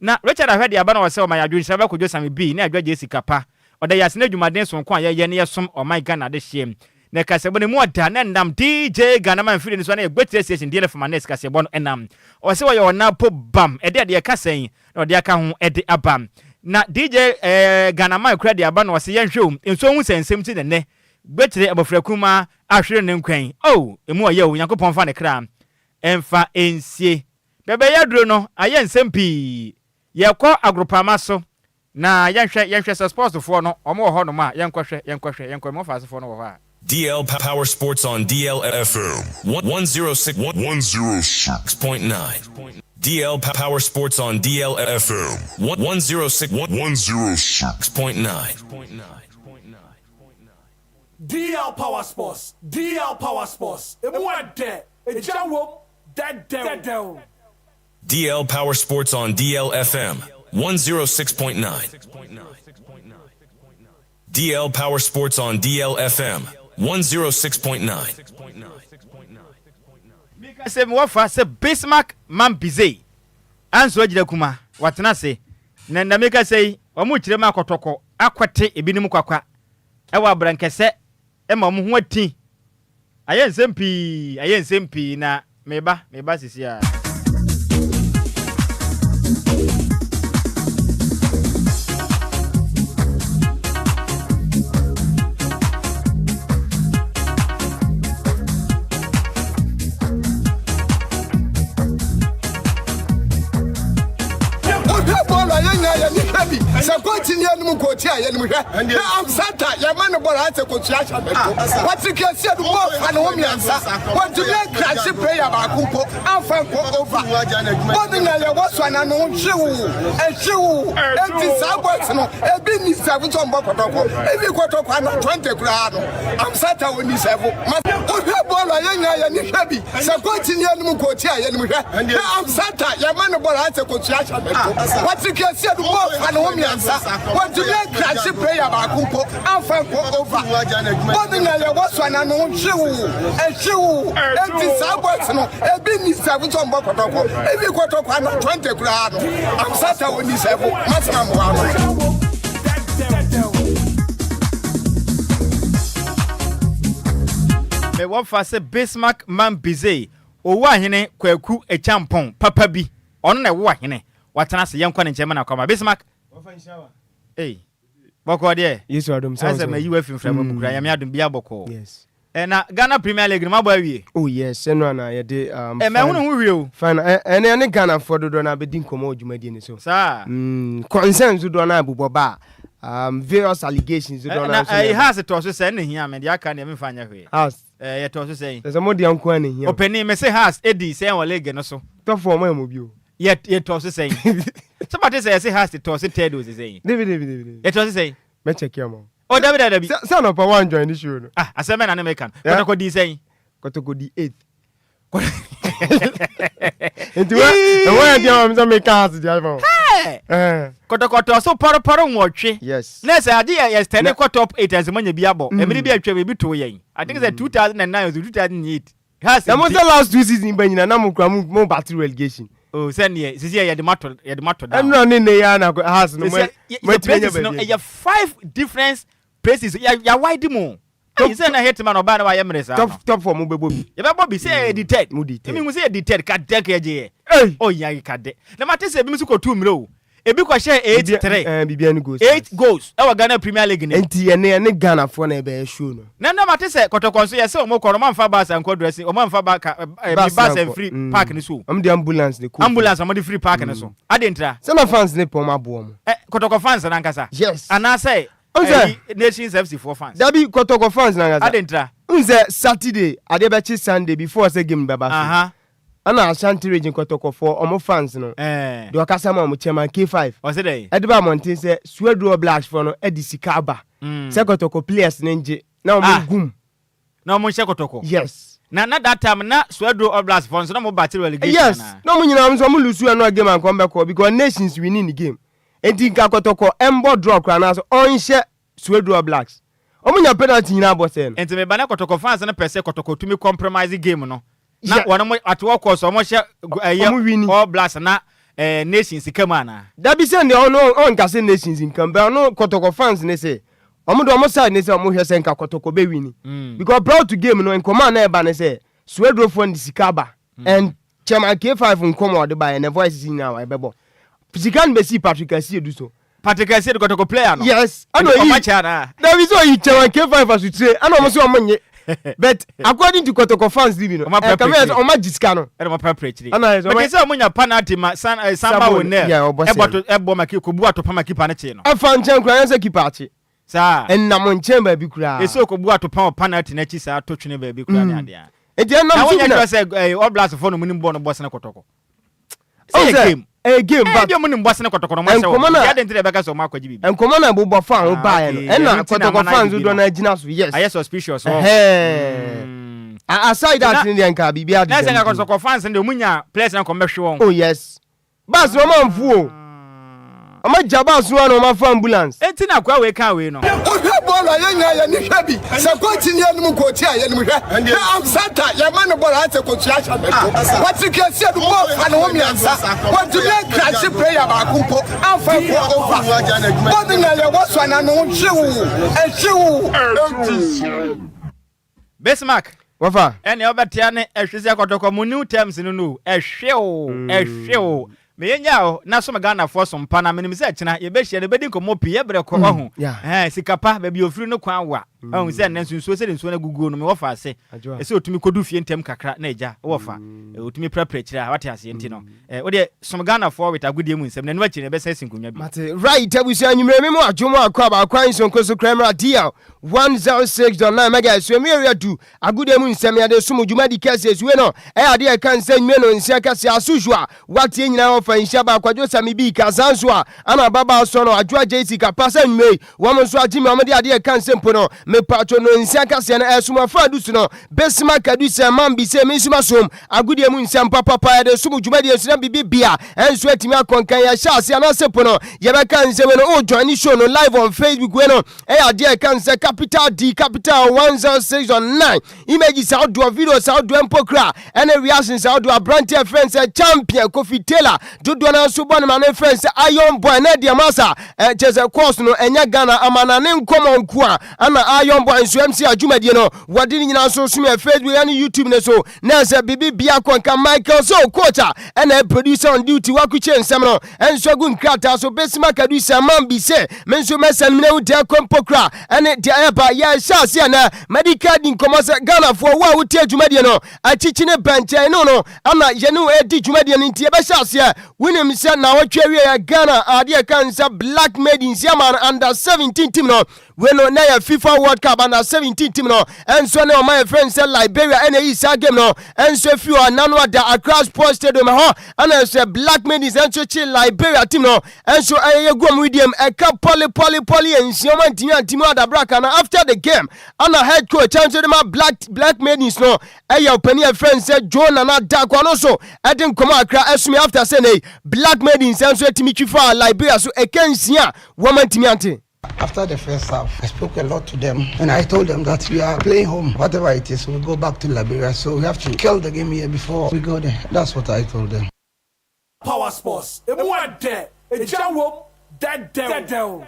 Na Richard ahwɛ de aba na ɔsɛ ɔma yɛ adwo nhyira bɛ Kojo Same bii ne adwo agye sika pa. Ɔda yɛ ase ne adwumaden sononko a yɛyɛ ne yɛsom ɔman Ghana adehyeɛ. Na kaseɛbɔ no mu ɔda na ɛnam DJ Ghana man mfidie no so a na yɛ Gbekyire Station DLF Manes kaseɛbɔ no ɛnam. Ɔsɛ ɔyɛ ɔna po bam ɛde adeɛ ɛka sɛn na ɔde aka ho ɛde aba. Na DJ eh, Ghana man kura de aba na ɔsɛ yɛnhwɛ o nsuo ho nsɛnsɛm nti na ɛnɛ Gbekyire abɔfra kumaa ahwere ne nkwa yi. Oh emu ɔyɛ o Nyankopɔn mfa ne kra mfa nsie. Bɛbɛyɛ aduro no ayɛ nsɛm pii. Yɛkɔ agoropama so na yɛnhwɛ yɛnhwɛ sɛ sports foɔ no wɔn wɔ hɔ nom a yɛnkɔ hwɛ yɛnkɔ hwɛ yɛnkɔ mo faasefoɔ no wɔ hɔ a. DL Power Sports on DLFM 106 106.9. DL Power Sports on DLFM 106 106.9. DL Power Sports, DL Power Sports, emu ɛdɛ, egya wom, dɛdɛw. DL Power Sports on DLFM 106.9. DL Power Sports on DLFM 106.9. Mika sɛ mewɔ fa sɛ Bismarck Mambize anso agyina kuma watena ase na na meka sɛ yi wɔn kyerɛ mu akɔtɔkɔ akɔte ebinom kwakwa ɛwɔ abrankɛsɛ ɛma wɔn ho ati ayɛ nsɛm pii ayɛ nsɛm pii na meba meba sisi a. Wohwɛ bɔɔl a yɛn nyinaa yɛn ani hwɛ bi. Sɛ kookyi ni anim kookyi a yɛnim hwɛ. Na Amsata yɛma no bɔɔl ayɛ sɛ kosua ahyɛ ne to. Patrick Asiedu bɔɔl fa ne ho mmiɛnsa. Wantumi ankrahye player baako mpo amfa ankɔ over. Bɔɔl no nyinaa yɛwɔ so anaa ne ho hyew ɛhyew. Enti saa boys no ebi nni sɛfo sɛ ɔmbɔ kɔtɔkɔ. Ebi kɔtɔkɔ ana 20 koraa no Amsata ɔnni sɛfo. Wohwɛ bɔɔl a yɛn nyinaa yɛn ani hwɛ bi. Sɛ kookyi ni anim kookyi a yɛnim hwɛ. Na Amsata yɛma no bɔɔl ayɛ sɛ kosua ahyɛ ne to. Patrick Asiedu bɔɔl fa ne ho mmiɛnsa. Wantumi ankrahye player baako mpo amfa ankɔ over. Bɔɔl no nyinaa yɛwɔ so anaa ne ho hyew ɛhyew. Enti saa boys no ebi nni sɛfo sɛ ɔmbɔ kɔtɔkɔ. Ebi kɔtɔkɔ ana 20 koraa no Amsata ɔnni sɛfo. Masena mmoa no. Me wɔfa sɛ Bismarck Mambize, Owuahene Kwaku Acheampong papa bi, ɔno na ɛwo ahene, watena ase, yɛnkɔ ne nkyɛn ma no akɔaba. Bismarck! Ei, bɔkɔɔ deɛ? Yesu adom sɛ Ayɛ sɛ mayi wo afi mframa mu koraa, Nyame adom biara bɔkɔɔ. Yes. Eh, na Ghana Premier League no mabɔ awie? Oh yes, ɛno ana yɛde um, Eh, mahunu ho hwee o. Fine, eh, ɛne ɛne Ghanafoɔ dodoɔ no abɛdi nkɔmmɔ wɔ dwumadie no so. Saa. Concerns dodoɔ no abobɔ ba a, various allegations dodoɔ no Na nso ɛyi na ɛba. Hearts tɔɔ so sɛn na ehia me, deɛ aka deɛ memfa nyɛ hwee. Hearts. Eh, yɛtɔɔ so sɛn? Sɛ sɛ mo deɛ nko ara na ehia o. Ɔpanin, mese Hearts edi sɛn wɔ league no so? Top four mo ɛmmɔ bi o. Yɛ yɛtɔɔ so sɛn? Sɛ mate sɛ yɛse Hearts tɔɔ so third o sɛ sɛn? Dabi dabi dabi dabi. Yɛtɔɔ so sɛn? Mɛ check ama wo. Oh dabi dabi dabi. Sɛ sɛ anɔpa wan join ne show no. Ah asɛm bɛn na ne meka no? Kɔtɔkɔ dii sɛn? Kɔtɔkɔ di eighth. Nti wɛ ɛwɔ yɛ deɛ wɔn sɛ meka ase deɛ ama wo. Hey! Kɔtɔkɔ tɔ so pɔrɔpɔrɔ nwɔtwe. Yes. Na sɛ ade yɛ yɛ stɛne kɔ top 8 ɛsɛ manya bi abɔ. Mmere bi atwam ebi too yɛn. I think sɛ 2009 or 2008. Has Na mo nti. sɛ last two season ba nyina na mo kura mo mo battle relegation. Oh sɛ neɛ sisi yɛ yɛde mo ato yɛde mo ato down. Ɛnura ne nne ya na has no mo Sisi yɛ mo yɛ atumi anya places no baabi. ɛyɛ five different places yɛ yɛ wide mu. Ayi sɛ na hitman ɔbaa na wayɛ mmerɛ saa no. Top top four mo bɛbɔ bi. Yɛbɛbɔ bi sɛ yɛ di third. Mo di third. Emi hu sɛ yɛ di third ka dɛ ka yɛgye yɛ. Ei. Oh yɛ ka dɛ. Na ma te sɛ ebi nso kɔ tu mmerɛ o. Ebi kɔ hyɛ 8-3. Eh, biribiara ne goals. 8 goals ɛwɔ Ghana Premier League no mu. Nti yɛne yɛne Ghanafoɔ na ɛbɛyɛ show no. Na na mate sɛ Kɔtɔkɔ nso yɛsɛ wɔn kɔ no wɔn amfa bus ankɔ dressing wɔn amfa ba ka eh, Bus bus na nkɔ. amfiri Mm. park no so o. Wɔn de ambulance na ɛkɔ fie. Ambulance na wɔde firi park no so. Adɛn ntira? Sɛ na fans ne pɛ wɔn aboa wɔn. Eh, Kɔtɔkɔ fans no ankasa? Yes. Anaasɛ Wohu sɛ- ɛyi Nations FC foɔ fans? Dabi Kɔtɔkɔ fans no ankasa. Adɛn ntira? Wohu sɛ Saturday adeɛ bɛkye Sunday before sɛ game no bɛba so. Aha. Ɛna Ashanti region kɔtɔkɔfoɔ ɔmo fans no Ɛɛ. deɛ ɔkasa ma ɔmo chairman K5 Ɔse dɛn? ɛde ba abɔnten sɛ Suaduro All Blacks foɔ no ɛde sika aba sɛ kɔtɔkɔ players no ngye na ɔmo Ah. ngum. Na ɔmo nhyɛ kɔtɔkɔ? Yes. Na na that time na Suaduro All Blacks foɔ nso na ɔmo battle relegation Yes, anaa? na ɔmo nyinaa nso ɔmo lose ɛno a game anka ɔmo bɛkɔ because Nations winning the game enti nka kɔtɔkɔ ɛmbɔ draw koraa anaasɛ ɔnhyɛ Suaduro All Blacks. Ɔmo nya penalty nyinaa bɔ sɛɛ no. Nti meba na kɔtɔkɔ fans no pɛ sɛ kɔtɔkɔ tumi compromise game no na wɔn mo at all cost wɔn hyɛ ɛyɛ All Blacks na ɛɛ Nations ka mu anaa? Dabi sɛ ndeɛ ɔno ɔnka sɛ Nations nka mu but ɔno kɔtɔkɔ fans ne se ɔmo deɛ ɔmo side ne sɛ ɔmo hwɛ sɛ nka kɔtɔkɔ bɛ wini because prior to game no nkɔmɔ a na ɛba ne sɛ Suaduro foɔ no de sika aba and Chairman K5 nkɔm a ɔde baeɛ ne voices nyinaa ɛbɛbɔ sika no bɛsii Patrick Asiedu so. Patrick Asiedu kɔtɔkɔ player no. Yes. Ɛna oyi ɔma kyɛ anaa? Dabi sɛ oyi Chairman K5 asotire ɛna ɔmo sɛ ɔmo nye but according to kɔtɔkɔ fans ni bi no Ɔmo apɛ ɛka mɛ akyire. ɔmo agye sika no. Ɛna ɔmo apɛ akyire. Ɛna ayɛ sɛ ɔmo Mete sɛ ɔmo nya penalty ma San eh, Samba Samba Onel yeah, ɔbɔ ɛbɔ sɛn. to ɛbɔ ma ki kobu atopa ma keeper no kyee no. Ɛfa nkyɛn koraa nyɛ sɛ keeper akye. Saa. Ɛnam nkyɛn baabi koraa. Ese okobu atopa wɔ penalty n'akyi saa to twene baabi koraa ne Mm. adeɛ a. Nti ɛnam Na so wonyɛ bi na. sure sɛ eh, All Blacks foɔ no mu nim bɔɔl no bɔ sene kɔtɔkɔ. Sɛ Ɔn yɛ sɛ game. ɛyɛ game Eh, but ebi ɔmo nim bɔ sene kɔtɔkɔ no ɔmo ahyɛ nkɔmɔ wɔn. na Nti adɛn nti na ɛbɛka sɛ ɔmo akɔgye biribi? nkɔmɔ na ɛbobɔ fa ho Ah, baeɛ no okay. ɛna Ɛno nti na kɔtɔkɔ ama no ayɛ fans biribi dodoɔ no. no agyina so yes. Ayɛ suspicious hɔ. Ɛhɛn. A- Aside Na that ne deɛ nka biribi na sɛ adeda nka mu bio. kɔtɔkɔ fans no deɛ ɔmo nya players na nka ɔmo bɛhwe wɔn. Oh yes. Bus no ɔmo anfu o. Ɔmo agya bus no a na ɔmo afa ambulance. Enti na akoa wei kaa wei no. Wohwɛ bɔɔl a yɛn nyinaa yɛn ani hwɛ bi. Sɛ kookyi ni anim kookyi a yɛnim hwɛ. Hwɛ Amsata, yɛma no bɔɔl ayɛ sɛ kosua ahyɛ ne to. Patrick Asiedu bɔɔl fa ne ho mmiɛnsa. Wantumi ankrahye prayer baako mpo amfa ankɔ over. Bɔɔl no nyinaa yɛwɔ so anaa ne ho hyew ɛhyew. Bismarck. Wɔfa. Ɛnea wobɛtea ne ɛhwe sɛ kɔtɔkɔ mo new terms no no ɛhwe o ɛhwe o meyɛ nya o na som Ghanafoɔ som pa na menim sɛ kyena yɛbɛhyia no bɛdi nkɔmmɔ pii yɛbrɛ kɔ wahu ɛhɛn sika pa baabi ofiri no kwan wa wahu sɛ nnɛ nso nsuo sɛde nsuo no aguguo no mewɔ fa ase ɛsɛ otumi kɔdu fie ntɛm kakra na agya wɔ fa otumi prapra akyire a wate aseɛ nti no wodeɛ som Ghanafoɔ with agodie mu nsɛm na ɛno akyiri no yɛbɛsan asi nkonnwa bi. Mate right abusua anwummerɛ me mu adwo mu akɔ aba akwan nsonko so kra mmra DL 106.9 megahertz so emi ewia du agodie mu nsɛm yɛde som dwumadi kɛseɛ so wei no ɛyɛ adeɛ ɛka nsɛ nwue no nsia kɛseɛ as usual wateɛ nyinaa ɔfa nhyia ba akwadwo sami bi ka saa nso a ana ababaa sɔ no adwo agye sika pa sɛ nwue yi wɔn nso agye mi wɔn de adeɛ ɛka nsɛ mpo no mepatwo no nsia kɛseɛ no ɛsom afa adu so no besima kadu sɛ man bi sɛ mi nso ma som agodie mu nsɛm papapa yɛde som dwumadie so na bibi bia ɛnso atumi akɔnkan yɛhyɛ ase anaasɛ po no yɛbɛka nsɛ wei no o join ne show no live on facebook wei no Ɛyɛ adeɛ a ɛka nsɛ capital D capital 106.9 images ahodoɔ videos ahodoɔ mpo kura ɛne reactions ahodoɔ aberanteɛ frɛ sɛ champion Kofi Taylor dodoɔ no nso bɔ ne ma ne frɛ sɛ Iron Boy na deɛ masa kyɛ sɛ course no ɛnyɛ Ghana ama na ne nkɔmmɔ nko a ana Iron Boy nso MC adwumadie no wɔde ne nyinaa nso som yɛ Facebook ɛne YouTube ne so na ɛsɛ biribi biako nka Michael so coach a ɛna producer on duty wakukyɛ nsɛm no nso agu nkrataa so bɛsim akadu sɛ man bi sɛ me nso mɛsɛn mene wo deɛ kɔ mpo kora ɛne deɛ ɛba yɛhyɛ ase ɛnɛ madi ka di nkɔmmɔ sɛ Ghanafoɔ wo a wotie dwumadie no akyikyi ne bɛnkyɛn no no ana yɛne wo ɛdi dwumadie no nti yɛbɛhyɛ aseɛ wonim sɛ na wɔtwe awie yɛ Ghana adeɛ ka nsa Black Maidens yɛma no under 17 team no Wei no na yɛ FIFA World Cup under 17 team no nso ne ɔman yɛfrɛ no sɛ Liberia ɛna ɛyi saa game no nso afiri hɔ nano ada Accra Sports Stadium ɛhɔ ɛna sɛ Black Maidens nso kye Liberia team no nso ɛyɛ gu ɔmo diem ɛka pɔle pɔle pɔle yɛ nsia ɔmo antimi antimi adabraka na after the game ɛna head coach nso de ma Black Black Maidens no ɛyɛ ɔpanin yɛfrɛ no sɛ Joe Nana Darko ɔno nso ɛde nkɔmɔ akra ɛsumi after sɛ ne Black Maidens nso ɛtumi twi fa Liberia so ɛka nsia wɔn antimi ante. After the first half, I spoke a lot to them and I told them that we are playing home. Whatever it is, we go back to Liberia. So we have to kill the game here before we go there. That's what I told them. Power Sports, emu ɛdɛ, egya wom, dɛdɛw.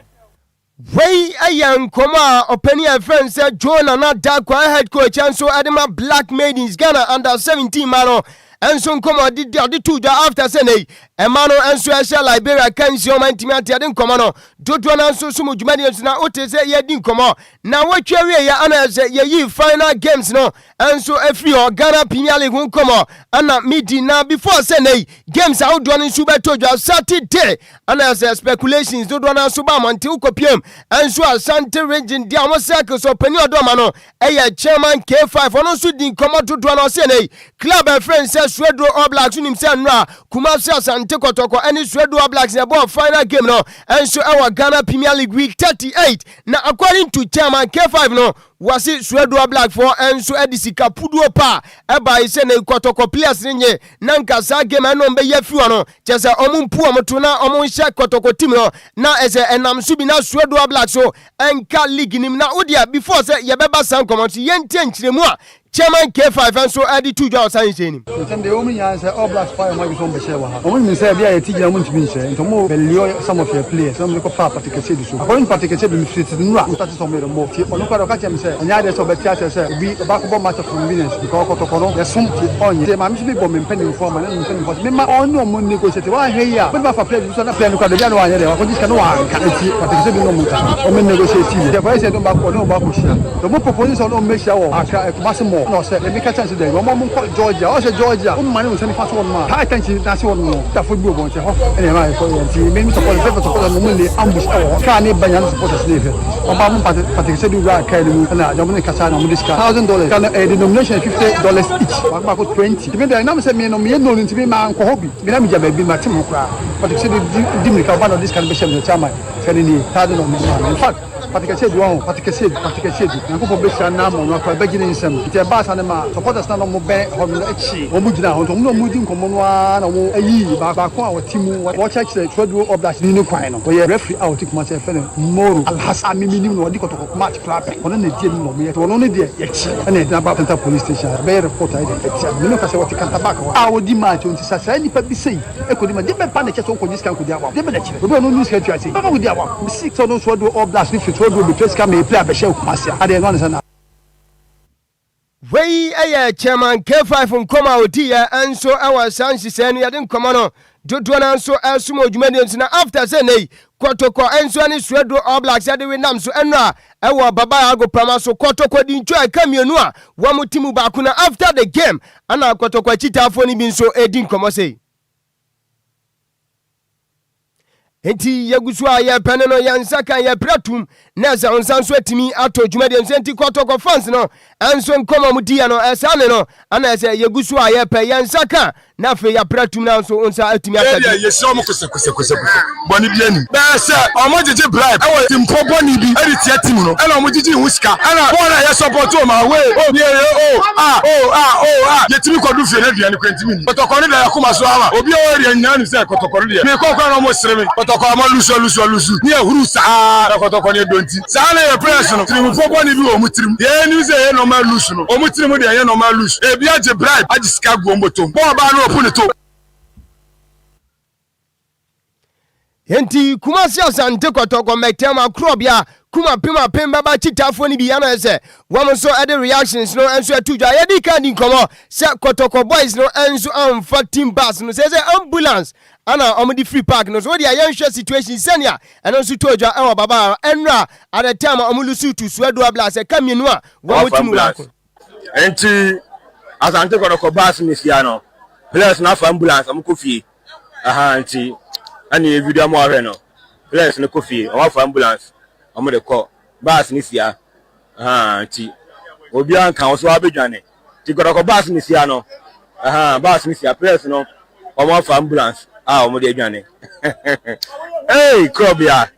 Wei yɛ nkɔmmɔ a ɔpanin a yɛfrɛ no sɛ Joe Nana Darko, head coach nso de ma Black Maidens Ghana under 17 ma no nso nkɔmmɔ ɔde ɔde to dwa after sɛ nei ɛma no nso ɛhyɛ Liberia kansi ɔma ntumi ante ɛde nkɔmmɔ no dodoɔ no nso so mu dwumadie nso na wote sɛ yɛdi nkɔmmɔ na wɔtwa wie yɛ ana sɛ yɛyi final games no nso afiri hɔ Ghana Premier League ho nkɔmmɔ ana medi na before sɛ nei games ahodoɔ no nso bɛtɔ dwa Saturday ana sɛ speculations dodoɔ no nso ba mmɔnten wokɔpiem nso Ashanti region deɛ ɔmo circle so ɔpanin ɔdɔma no ɛyɛ chairman K5 ɔno nso di nkɔmmɔ dodoɔ no ɔsɛ nei club ɛfrɛ n sɛ Swedru All Blacks wonim sɛ nnora Kumasi Asante Kɔtɔkɔ ɛne Swedru All Blacks na ɛbɔɔ final game no ɛnso ɛwɔ Ghana Premier League week 38 na according to chairman K5 no wɔse Swedru All Black foɔ ɛnso ɛde sika puduo pa ɛbae sɛ ne Kɔtɔkɔ players no nye na nka saa game ɛno ɔmbɛyɛ fi hɔ no kyɛ sɛ ɔmo mpu ɔmo to na ɔmo nhyɛ Kɔtɔkɔ team no na ɛsɛ ɛnam so bi na Swedru All Blacks so ɛnka league nim na wodeɛ before sɛ yɛbɛba saa nkɔmmɔ so yɛntie nkyerɛmu a chairman K5 nso ɛde to dwa ɔsan nhyɛn nim. Nsɛm deɛ wɔn nyinaa sɛ All Blacks fa wɔn adwene sɛ wɔn bɛhyɛ wɔ ha. Wɔn nim sɛ ebi a yɛte gyina wɔn ntumi nhyɛ nti wɔn bɛ lure some of your players na wɔn de kɔ fa Patrick Asiedu so. According to Patrick Asiedu mefiri tete nnura wɔn start sɛ wɔn yɛ dɛ mɔ ti ɔno koraa deɛ ɔka kyerɛ me sɛ. sɛ ɛnyɛ adeɛ sɛ ɔbɛte aseɛ sɛ obi ɔba akɔbɔ match of convenience because kɔtɔkɔ no yɛsom nti ɔnyɛ. Nti maame nso bi bɔ me mpanimfoɔ ama ne me mpanimfoɔ sɛ memma ɔne ɔmo negotiate wanhwɛ yie a ɔbɛtumi afa player bi so na player no koraa baabi a na wanyɛ dɛ wakɔgye sika na wanka nti Patrick sɛ bi ne ɔmo nkasa ɔmo negotiate yie. Nti ɛkɔyɛ sɛ yɛde ɔmo akɔ ɔne ɔmo akɔhyia nti ɔmo propose sɛ ɔne ɔmo mmɛhyia wɔ Accra eh, Kumasi mall na ɔsɛ meka kyerɛ no sɛ daabi ɔmo ɔmo nkɔ Georgia ɔsɛ Georgia womma ne wo nsa nifa so hɔ nom a high tension n'ase hɔ nom no dafo bi wɔ bɔnkyɛ hɔ ɛna ɛma yɛkɔ yɛ nti me support fɛfɛ support no ɔmo le ambush ɛwɔ hɔ kaa ne ba nyina no supporters ne hwɛ ɔba mo pate pate sɛ de wura kaa no mu ɛna ɔmo ne kasa na ɔmo de sika $1,000 sika no ɛyɛ denomination $50 each baako baako 20 nti me deɛ nam sɛ me no meyɛ known nti me maa nkɔ hɔ bi me na megya baabi ma te mo koraa pate sɛ de di mirika ɔba na ɔde sika no bɛhyɛ me sɛ chairman sika no nie $1,000 maa me in fact Pate kɛseɛ du wahu pate kɛseɛ du pate kɛseɛ du Nyankopɔn bɛhyira no ama ɔno akora bɛgye ne nsam nti ɛbaa saa no maa supporters no a na wɔn bɛn hɔ no akyi wɔn gyinaa hɔ nti wɔn ne wɔn redi nkɔmmɔ no ara na wɔn ayii baako a ɔte mu wɔkyerɛkyerɛ Tuaduro Oblast ni no kwan no ɔyɛ referee a ɔte Kumasi a yɛfrɛ no Moro Alhassan a me menim no ɔde kɔtɔkɔ match koraa pɛn ɔno na ɛdi anim na wɔyɛ nti ɔno no deɛ yɛkyi ɛna yɛde no aba Central Police Station a yɛbɛyɛ report a yɛde atia no me ne wo kasa ɔte Kantabak hɔ a ɔdi match nti sɛ saa nipa bi sei ɛkɔdi match deɛ bɛn paa na ɛkyɛ sɛ wokɔgye sika nkɔdi awam deɛ bɛn na ɛkyerɛ obi a ɔno nni sika tua sei bɛfa kɔdi awam. Mesi sɛ ɔno nso ɔde all blacks no firi Twerɛduro bɛtua sika ma ɛpire abɛhyɛ Kumasi a, adeɛ no ane sɛ na. Wei yɛ Chairman K5 nkɔmmɔ a ɔdiiɛ nso wɔ saa nhyehyɛɛ no yɛde nkɔmmɔ no dodoɔ no nso ɛsom wɔ dwumadie nso na after sɛ nnɛ yi Kotoko nso ne Suaduro All Blacks ɛde wenam so ɛnora ɛwɔ Baba Agoprama so Kotoko di ntwa ɛka mmienu a wɔn ti mu baako na after the game ana Kotoko akyitaafoɔ no bi nso ɛdi nkɔmmɔ sei. Enti yɛgu so a yɛpɛ no no yɛn nsa kan yɛpira tum na ɛsɛ wo nsa nso atumi atɔ dwumadie nso enti kɔtɔkɔ fans no nso nkɔmɔ mu diiɛ no ɛsaa ne no ana ɛsɛ yɛgu so a yɛpɛ yɛn nsa ka na afei yɛapira tum na nso wo nsa atumi aka Yɛdeɛ yɛhyira wɔn kosɛkosɛkosɛkosɛ bɔne biara nnim. Bɛyɛ sɛ wɔn gyegye bribe wɔ tempɔ bɔne bi de tia team no ɛna wɔn gyegye ho sika ɛna bɔɔl a yɛ support wɔn away oh yɛ oh ah oh ah oh ah yɛtumi kɔdu fie no aduane koraa ntumi nni. Kɔtɔkɔ no da y'akoma so ama obi a ɔwɔ area nyinaa nim sɛ kɔtɔkɔ no deɛ mekɔ koraa na ɔmo sere me kɔtɔkɔ a malusu alusu alusu ne ahuru saa na kɔtɔkɔ no ɛdɔ nti saa na yɛ players no tirimfoɔ bɔne bi wɔ ɔmo tirim deɛ yɛnim sɛ ɛyɛ normal lusu no ɔmo tirim deɛ ɛnyɛ normal lusu ebi agye bribe agye sika agu ɔmo bɔtɔm bɔɔl baa no ɔpo ne to. Enti Kumasi Asante Kɔtɔkɔ Mmɛtɛm Akorɔbea kum apem apem bɛba akyitaafoɔ no bi ana ɛsɛ wɔn nso de reactions no nso ato dwa. Yɛdi kan di nkɔmmɔ sɛ Kɔtɔkɔ boys no nso amfa team bus no sɛ sɛ ambulance ana wɔn de free park no so. Wodeɛ yɛnhwɛ situation sɛnea ɛno nso tɔ dwa ɛwɔ Baba ɛnora at the time a wɔn lusu to Suadu Abla sɛ ka mmienu a wɔn ti mu baako. Enti Asante Kɔtɔkɔ bus no sia no players no afa ambulance wɔn kɔ fie. Ahaa nti ɛna yɛ video ama wahwɛ no players no kɔ fie wɔn afa ambulance wɔn de kɔ bus no sia ahaa nti obiara nka wɔn so abɛdwane nti kɔtɔkɔ bus no sia no ahaa bus no sia players no wɔn afa ambulance a wɔn de adwane hey kurɔbea.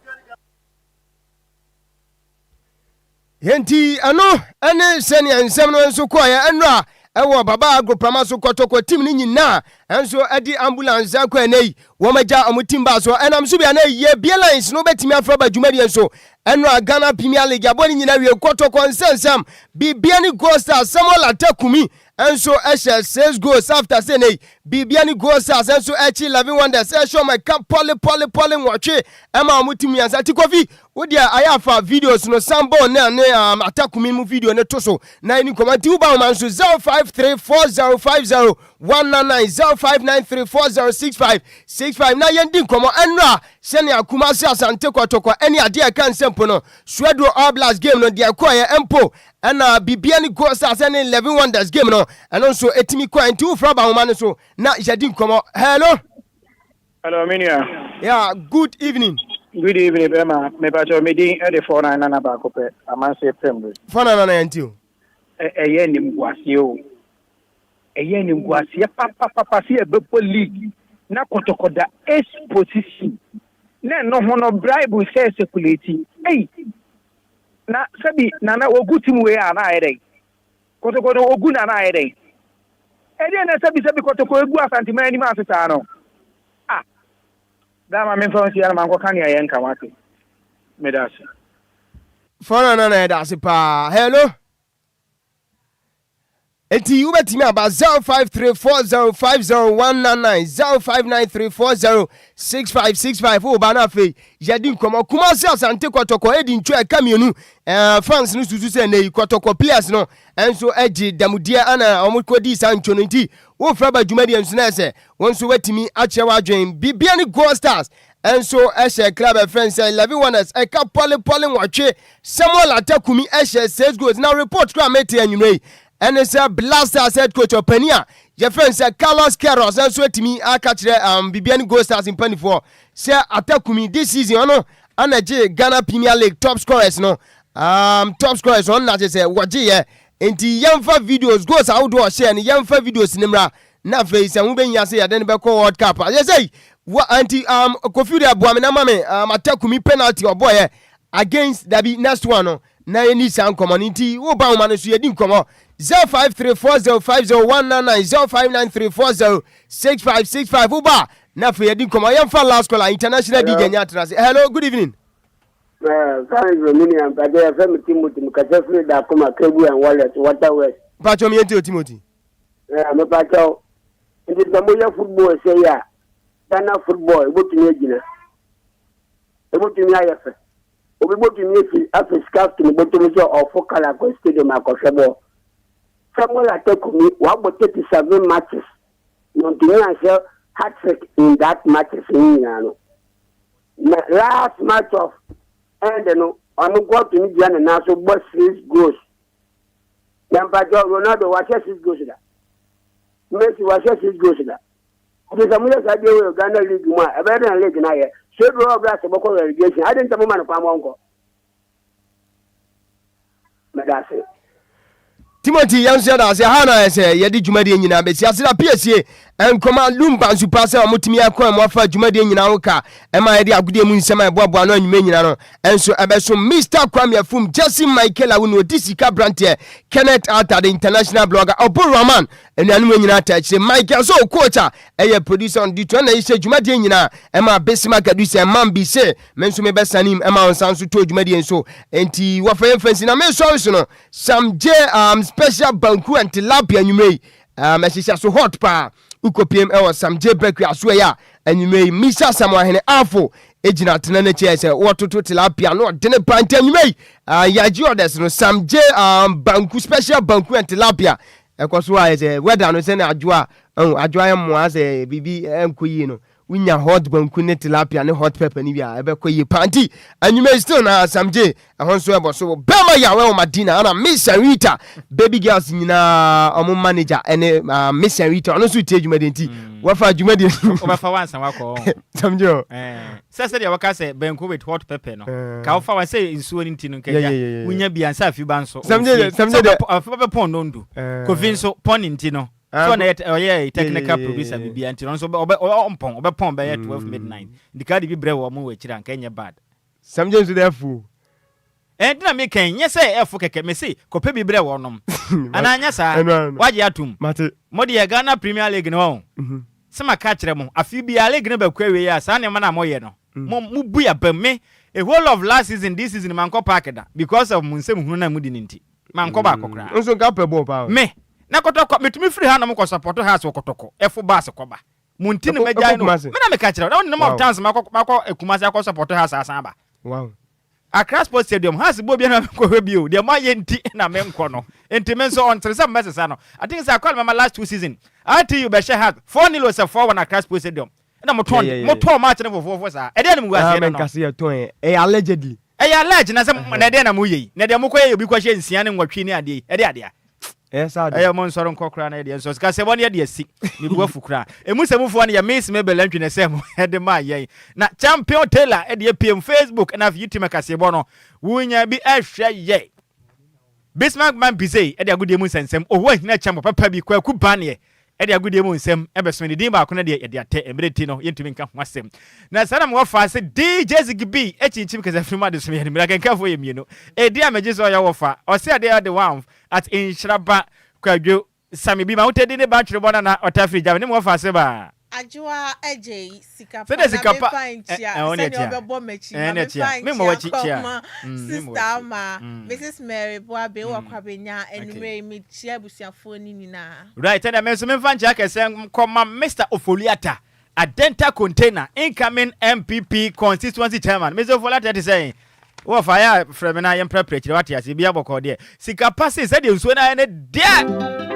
Enti ɛno ne sɛnea nsɛm no nso kɔeɛ ɛnora ɛwɔ Baba Agoprama so kɔtɔkɔ team no nyinaa nso de ambulance akɔ ɛnɛ yi wɔn agya wɔn team baa so ɛnam so bia na yɛ bie lines no bɛtumi afra ba dwumadie nso ɛnora Ghana Premier League abɔ ne nyinaa wie kɔtɔkɔ nsɛnsɛm biribia ne goal star Samuel Atakumi nso hyɛ 6 goals after sɛ ɛnɛ yi biribia ne goal stars nso akyi 11 wonders ɛhyɛ wɔn ɛka pɔle pɔle pɔle nwɔtwe ɛma wɔn team mmiɛnsa ti kofi Wo deɛ ayɛ afa videos no san bɔ ne ne um, atakumi mu video no to so na ɛni nkɔmɔ nti woba homa nso 0534050199 0593406565 na yɛndi nkɔmɔ ɛnora sɛnea Kumasi Asante Kɔtɔkɔ ɛne adeɛ ɛka nsɛmpo no Suaduro All Blacks game no deɛ ɛkɔɔyɛ mpo ɛna bibia ne Gold Stars ɛne 11 Wonders game no ɛno nso ɛtumi kɔɛ nti wofra ba homa no so na yɛdi nkɔmɔ. Hello. Hello, me nua. Yeah, good evening. Good evening, bɛma. Mepakyɛ me din de 49 nana baako pɛ. Amanse Premre. 49 nana yɛn ti o. Ɛyɛ animguaseɛ o. Ɛyɛ animguaseɛ papapapa sɛ yɛbɛbɔ league na kɔtɔkɔ da eighth position. Na ɛno ho no bribe sɛ circulate. Ei! Na sɛbi nana wɔgu team wei a na ayɛ dɛn? Kɔtɔkɔ no ogu na na ayɛ dɛn? Ɛdeɛn na sɛbisɛbi kɔtɔkɔ egu Asanteman anim ase saa no? Ah! Daa ma memfa wo nsia na mankɔka nea yɛnka wate. Meda ase. Fana nana yɛda ase paa. Hello. Enti wobɛtumi aba 0534050199, 0593406565 woba na afei yɛdi nkɔmmɔ. Kumasi Asante Kɔtɔkɔ edi ntwa ɛka mmienu. Ɛɛ fans no susu sɛ nnɛ yi Kɔtɔkɔ players no nso gye damudeɛ ana wɔn kɔdii saa ntwo no nti wofrɛ ba dwumadie nso na ɛsɛ wɔn nso watumi akyerɛ w'adwen. Bibia ne Gold Stars nso hyɛ club ɛfrɛ no sɛ Eleven Wonders ɛka pɔlepɔle nwɔtwe. Samuel Atakumi hyɛ six goals na report koraa mete anwummerɛ yi ɛne sɛ Black Stars head coach ɔpanin a yɛfrɛ no sɛ Carlos Queiroz nso atumi aka kyerɛ um, Bibiani Gold Stars mpanimfoɔ sɛ Atakumi this season ɔno ana gye Ghana Premier League top scorers no um, top scorers ɔno na kyerɛ sɛ wɔgyeeɛ nti yɛmfa videos goals ahodoɔ ɔhyɛɛ no yɛmfa videos no mmra Na afei sɛ ho bɛhia sɛ yɛde no bɛkɔ World Cup a, yɛsɛ wa anti um, Kofi de boa me na ma me um, Atakumi penalty ɔbɔɔyɛ against dabi next one no na yɛni saa nkɔmmɔ no nti woba nwoma no so yɛdi nkɔmmɔ 0534050199 0593406565 woba na afei yɛdi nkɔmmɔ yɛmfa last caller international DJ nya atena ase hello good evening Frank Romania mpakyɛ yɛfrɛ me Timothy mekasa firi Dakoma Kebu and Wallace Water West. Mpakyɛ meyɛnti o Timothy. Eh, mepakyɛw, nti sɛ moyɛ football sei a, Ghana football ebotumi agyina? Ebotumi ayɛ fɛ? Obi botumi afi afa sika ato ne bɔtɔ mu sɛ ɔfo kar akɔ stadium akɔhwɛ bɔɔl? Samuel Atakumi, wabɔ 37 matches na ontumi anhyɛ hat-trick in that matches no nyinaa no. Na last match of end no, ɔno nko atumi gyina ne nan so bɔ six goals. Na mpakyɛw Ronaldo wahyɛ 6 goals da? Messi wahyɛ 6 goals da? Nti sɛ moyɛ saa deɛ wɔ Ghana league mu a ɛbɛyɛ dɛn na league no ayɛ? So eduru hɔ berɛ a sɛ bɔkɔ relegation adɛn nti na moma no kwan ma ɔnkɔ? Meda ase. Timothy yɛn nso yɛda ase ha na ayɛ sɛ yɛde dwumadie nyinaa bɛsi ase na piesie nkɔma lumba nso pa sɛ wɔtumi akɔ mu afa dwumadie nyinaa ho ka ɛma yɛde agodie mu nsɛm a ɛboaboa no anwummerɛ nyinaa no nso ɛbɛso Mister Kwame Afum, Jesse Michael Awuni, ɔdi sika branteɛ, Kenneth Arthur, the international blogger, Ɔbo Rahman, anuanom nyinaa taa akyire, Michael so coach a ɛyɛ producer on duty, ɔna ɛhyɛ dwumadie nyinaa ɛma Bismarck Adu sɛ man bi se me nso mebɛsane mu ɛma wo nsa nso tɔ dwumadie nso enti wɔfa yɛn fansi na mesɔre so no Sam J um, special banku and tilapia anwummerɛ yi um, ɛhyehyɛ so hot paa wokɔpiem ɛwɔ Sam J Bakery asoɛ a anwummerɛ yi Misa Samuahene Afo gyina tena n'akyi ayɛ sɛ wɔtoto tilapia no ɔdene paa nti anwummerɛ yi uh, yɛagye orders no Sam J um, banku special banku and tilapia ɛkɔ so ayɛ sɛ weather no sɛne adwoa uh, adwoa yɛ mmoa sɛ biribi ɛnkɔ yie no wonya hot banku ne tilapia ne hot pepper ne bi a ɛbɛkɔ yie paa nti anwummerɛ yi still na Sam J ɛhɔ nso ɛbɔ so bɛrima yawɛ wɔ Madina ana Miss Rita baby girls nyinaa ɔmo manager ɛne uh, Miss Rita ɔno nso tie dwumadie nti mm. wɔfa dwumadie wɔbɛfa wansa wakɔ Sam J o eh, sɛ sɛdeɛ wɔka sɛ banku with hot pepper no eh. ka wofa wa sɛ nsuo no nti no nkagya wonya bi ansa afi ba nso Sam J Sam J afi ba bɛpɔn nondu eh. Kofi nso pɔn ne nti no so ɔna ɔyɛ technical producer bibia nti no nso ɔmpɔn ɔbɛpɔn bɛyɛ 12 mm. midnight nti ka de bi brɛ wɔ mo wɔ akyiri anka ɛnyɛ bad Sam James de afu. Ɛɛ nti na meka yi, nyɛ sɛ ɛfo kɛkɛ, mese kɔpɛ bi brɛ wɔnom. Anaa nyɛ saa? Wagye atom? Mate. Mo deɛ Ghana Premier League no wahu? Sɛ maka akyerɛ mo, afe biara league no bɛkɔ awiei a, saa nneɛma no a moyɛ no, mo mo bu yɛ abam. Me, a whole of last season, this season mankɔ park da because of mo nsɛm hunu no a modi no nti. Mankɔ baako koraa. Nso nka wopɛ bɔɔl paa o. Me, na kɔtɔkɔ, metumi firi hanom kɔ support Hearts wɔ kɔtɔkɔ, ɛfo bus kɔba. Mo nti na magyae no. Me na meka kyerɛ wo. Na wo number of times makɔ makɔ Kumasi akɔ support Hearts asan aba. Wow. Accra Sports Stadium Hearts bɔ obiara na menkɔhwɛ bio. Deɛ moayɛ nti na menkɔ no. Nti me nso ɔntere sɛ mobɛsesa no. I think sɛ akɔ mama last two season. RTU bɛhyɛ Hearts 4 nil o sɛ 4 1 Accra Sports Stadium. Ɛna motɔn motɔn match no fofoofo saa. Ɛdeɛ na mugu aseɛ no no. Menkase yɛtɔn ɛ. Ɛyɛ allegedly. Ɛyɛ allege na sɛ na ɛdeɛ na moyɛ yi. Na deɛ mokɔyɛ yɛ obi kɔhyɛ nsia ne nwɔtwe ne adeɛ yi. Ɛde adeɛ a. Ɛyɛ saa de. Ɛyɛ mo nsɔre nkɔ koraa na yɛdeɛ nsɔ sika sɛ wɔn yɛde asi me bu afu koraa. Emu sɛ mufoɔ no yɛ Miss Mabel Antwi na ɛsɛ mo ɛde maa yɛn. Na Champion Taylor ɛde apiem Facebook ɛna afei YouTube kaseɛbɔ no wonya bi ɛhwɛ yɛ. Bismarck Mampise ɛde agodie mu nsɛnsɛm Owu Ahina Kyɛmbo papa bi Kwaku Baneɛ Ɛde agodie mu nsɛm bɛso ne din baako no deɛ yɛde atɛ mmerɛ ti no yɛntumi nka ho asɛm. Na saa na mewɔ faa sɛ DJ Ziggy B kyinkyim kasafiri mu adesom yɛn mmerɛ akenkanfoɔ yɛ mmienu. Ɛdin a megye sɛ ɔyɛ wɔfa ɔse adeɛ ɔde wanf at Nhyiraba Kwadwo Sami bi ma wotɛ din ne ba ntwerebɔ nana ɔta firi gya me ne mewɔ faa se baa. Adwoa Adjei sika pa Sɛdeɛ na sika pa memfa nkyia ɛ, ɛ, wo ne sɛdeɛ ɛkyia. ɔbɛbɔ m'akyi Ɛ, ma ne memfa ɛkyia. Memmɔ nkyia w'akyi kyia. nkɔma Mm, memmɔ Sister w'akyi. Ama, Mm. Mrs Mary Boabe wɔ Kwabenya Okay. anwummerɛ yi mekyia abusuafoɔ no nyinaa. Right, ɛnna me nso memfa nkyia kɛseɛ nkɔma Mister Ofori-Atta, Adenta Container, incoming NPP constituency chairman. Mister Ofori-Atta te sɛn? Wɔ fa yɛ a frɛ me na yɛmprɛprɛ akyire wate ase, biribiara bɔkɔɔ deɛ. Sika pa se sɛdeɛ nsuo no ayɛ no deɛ!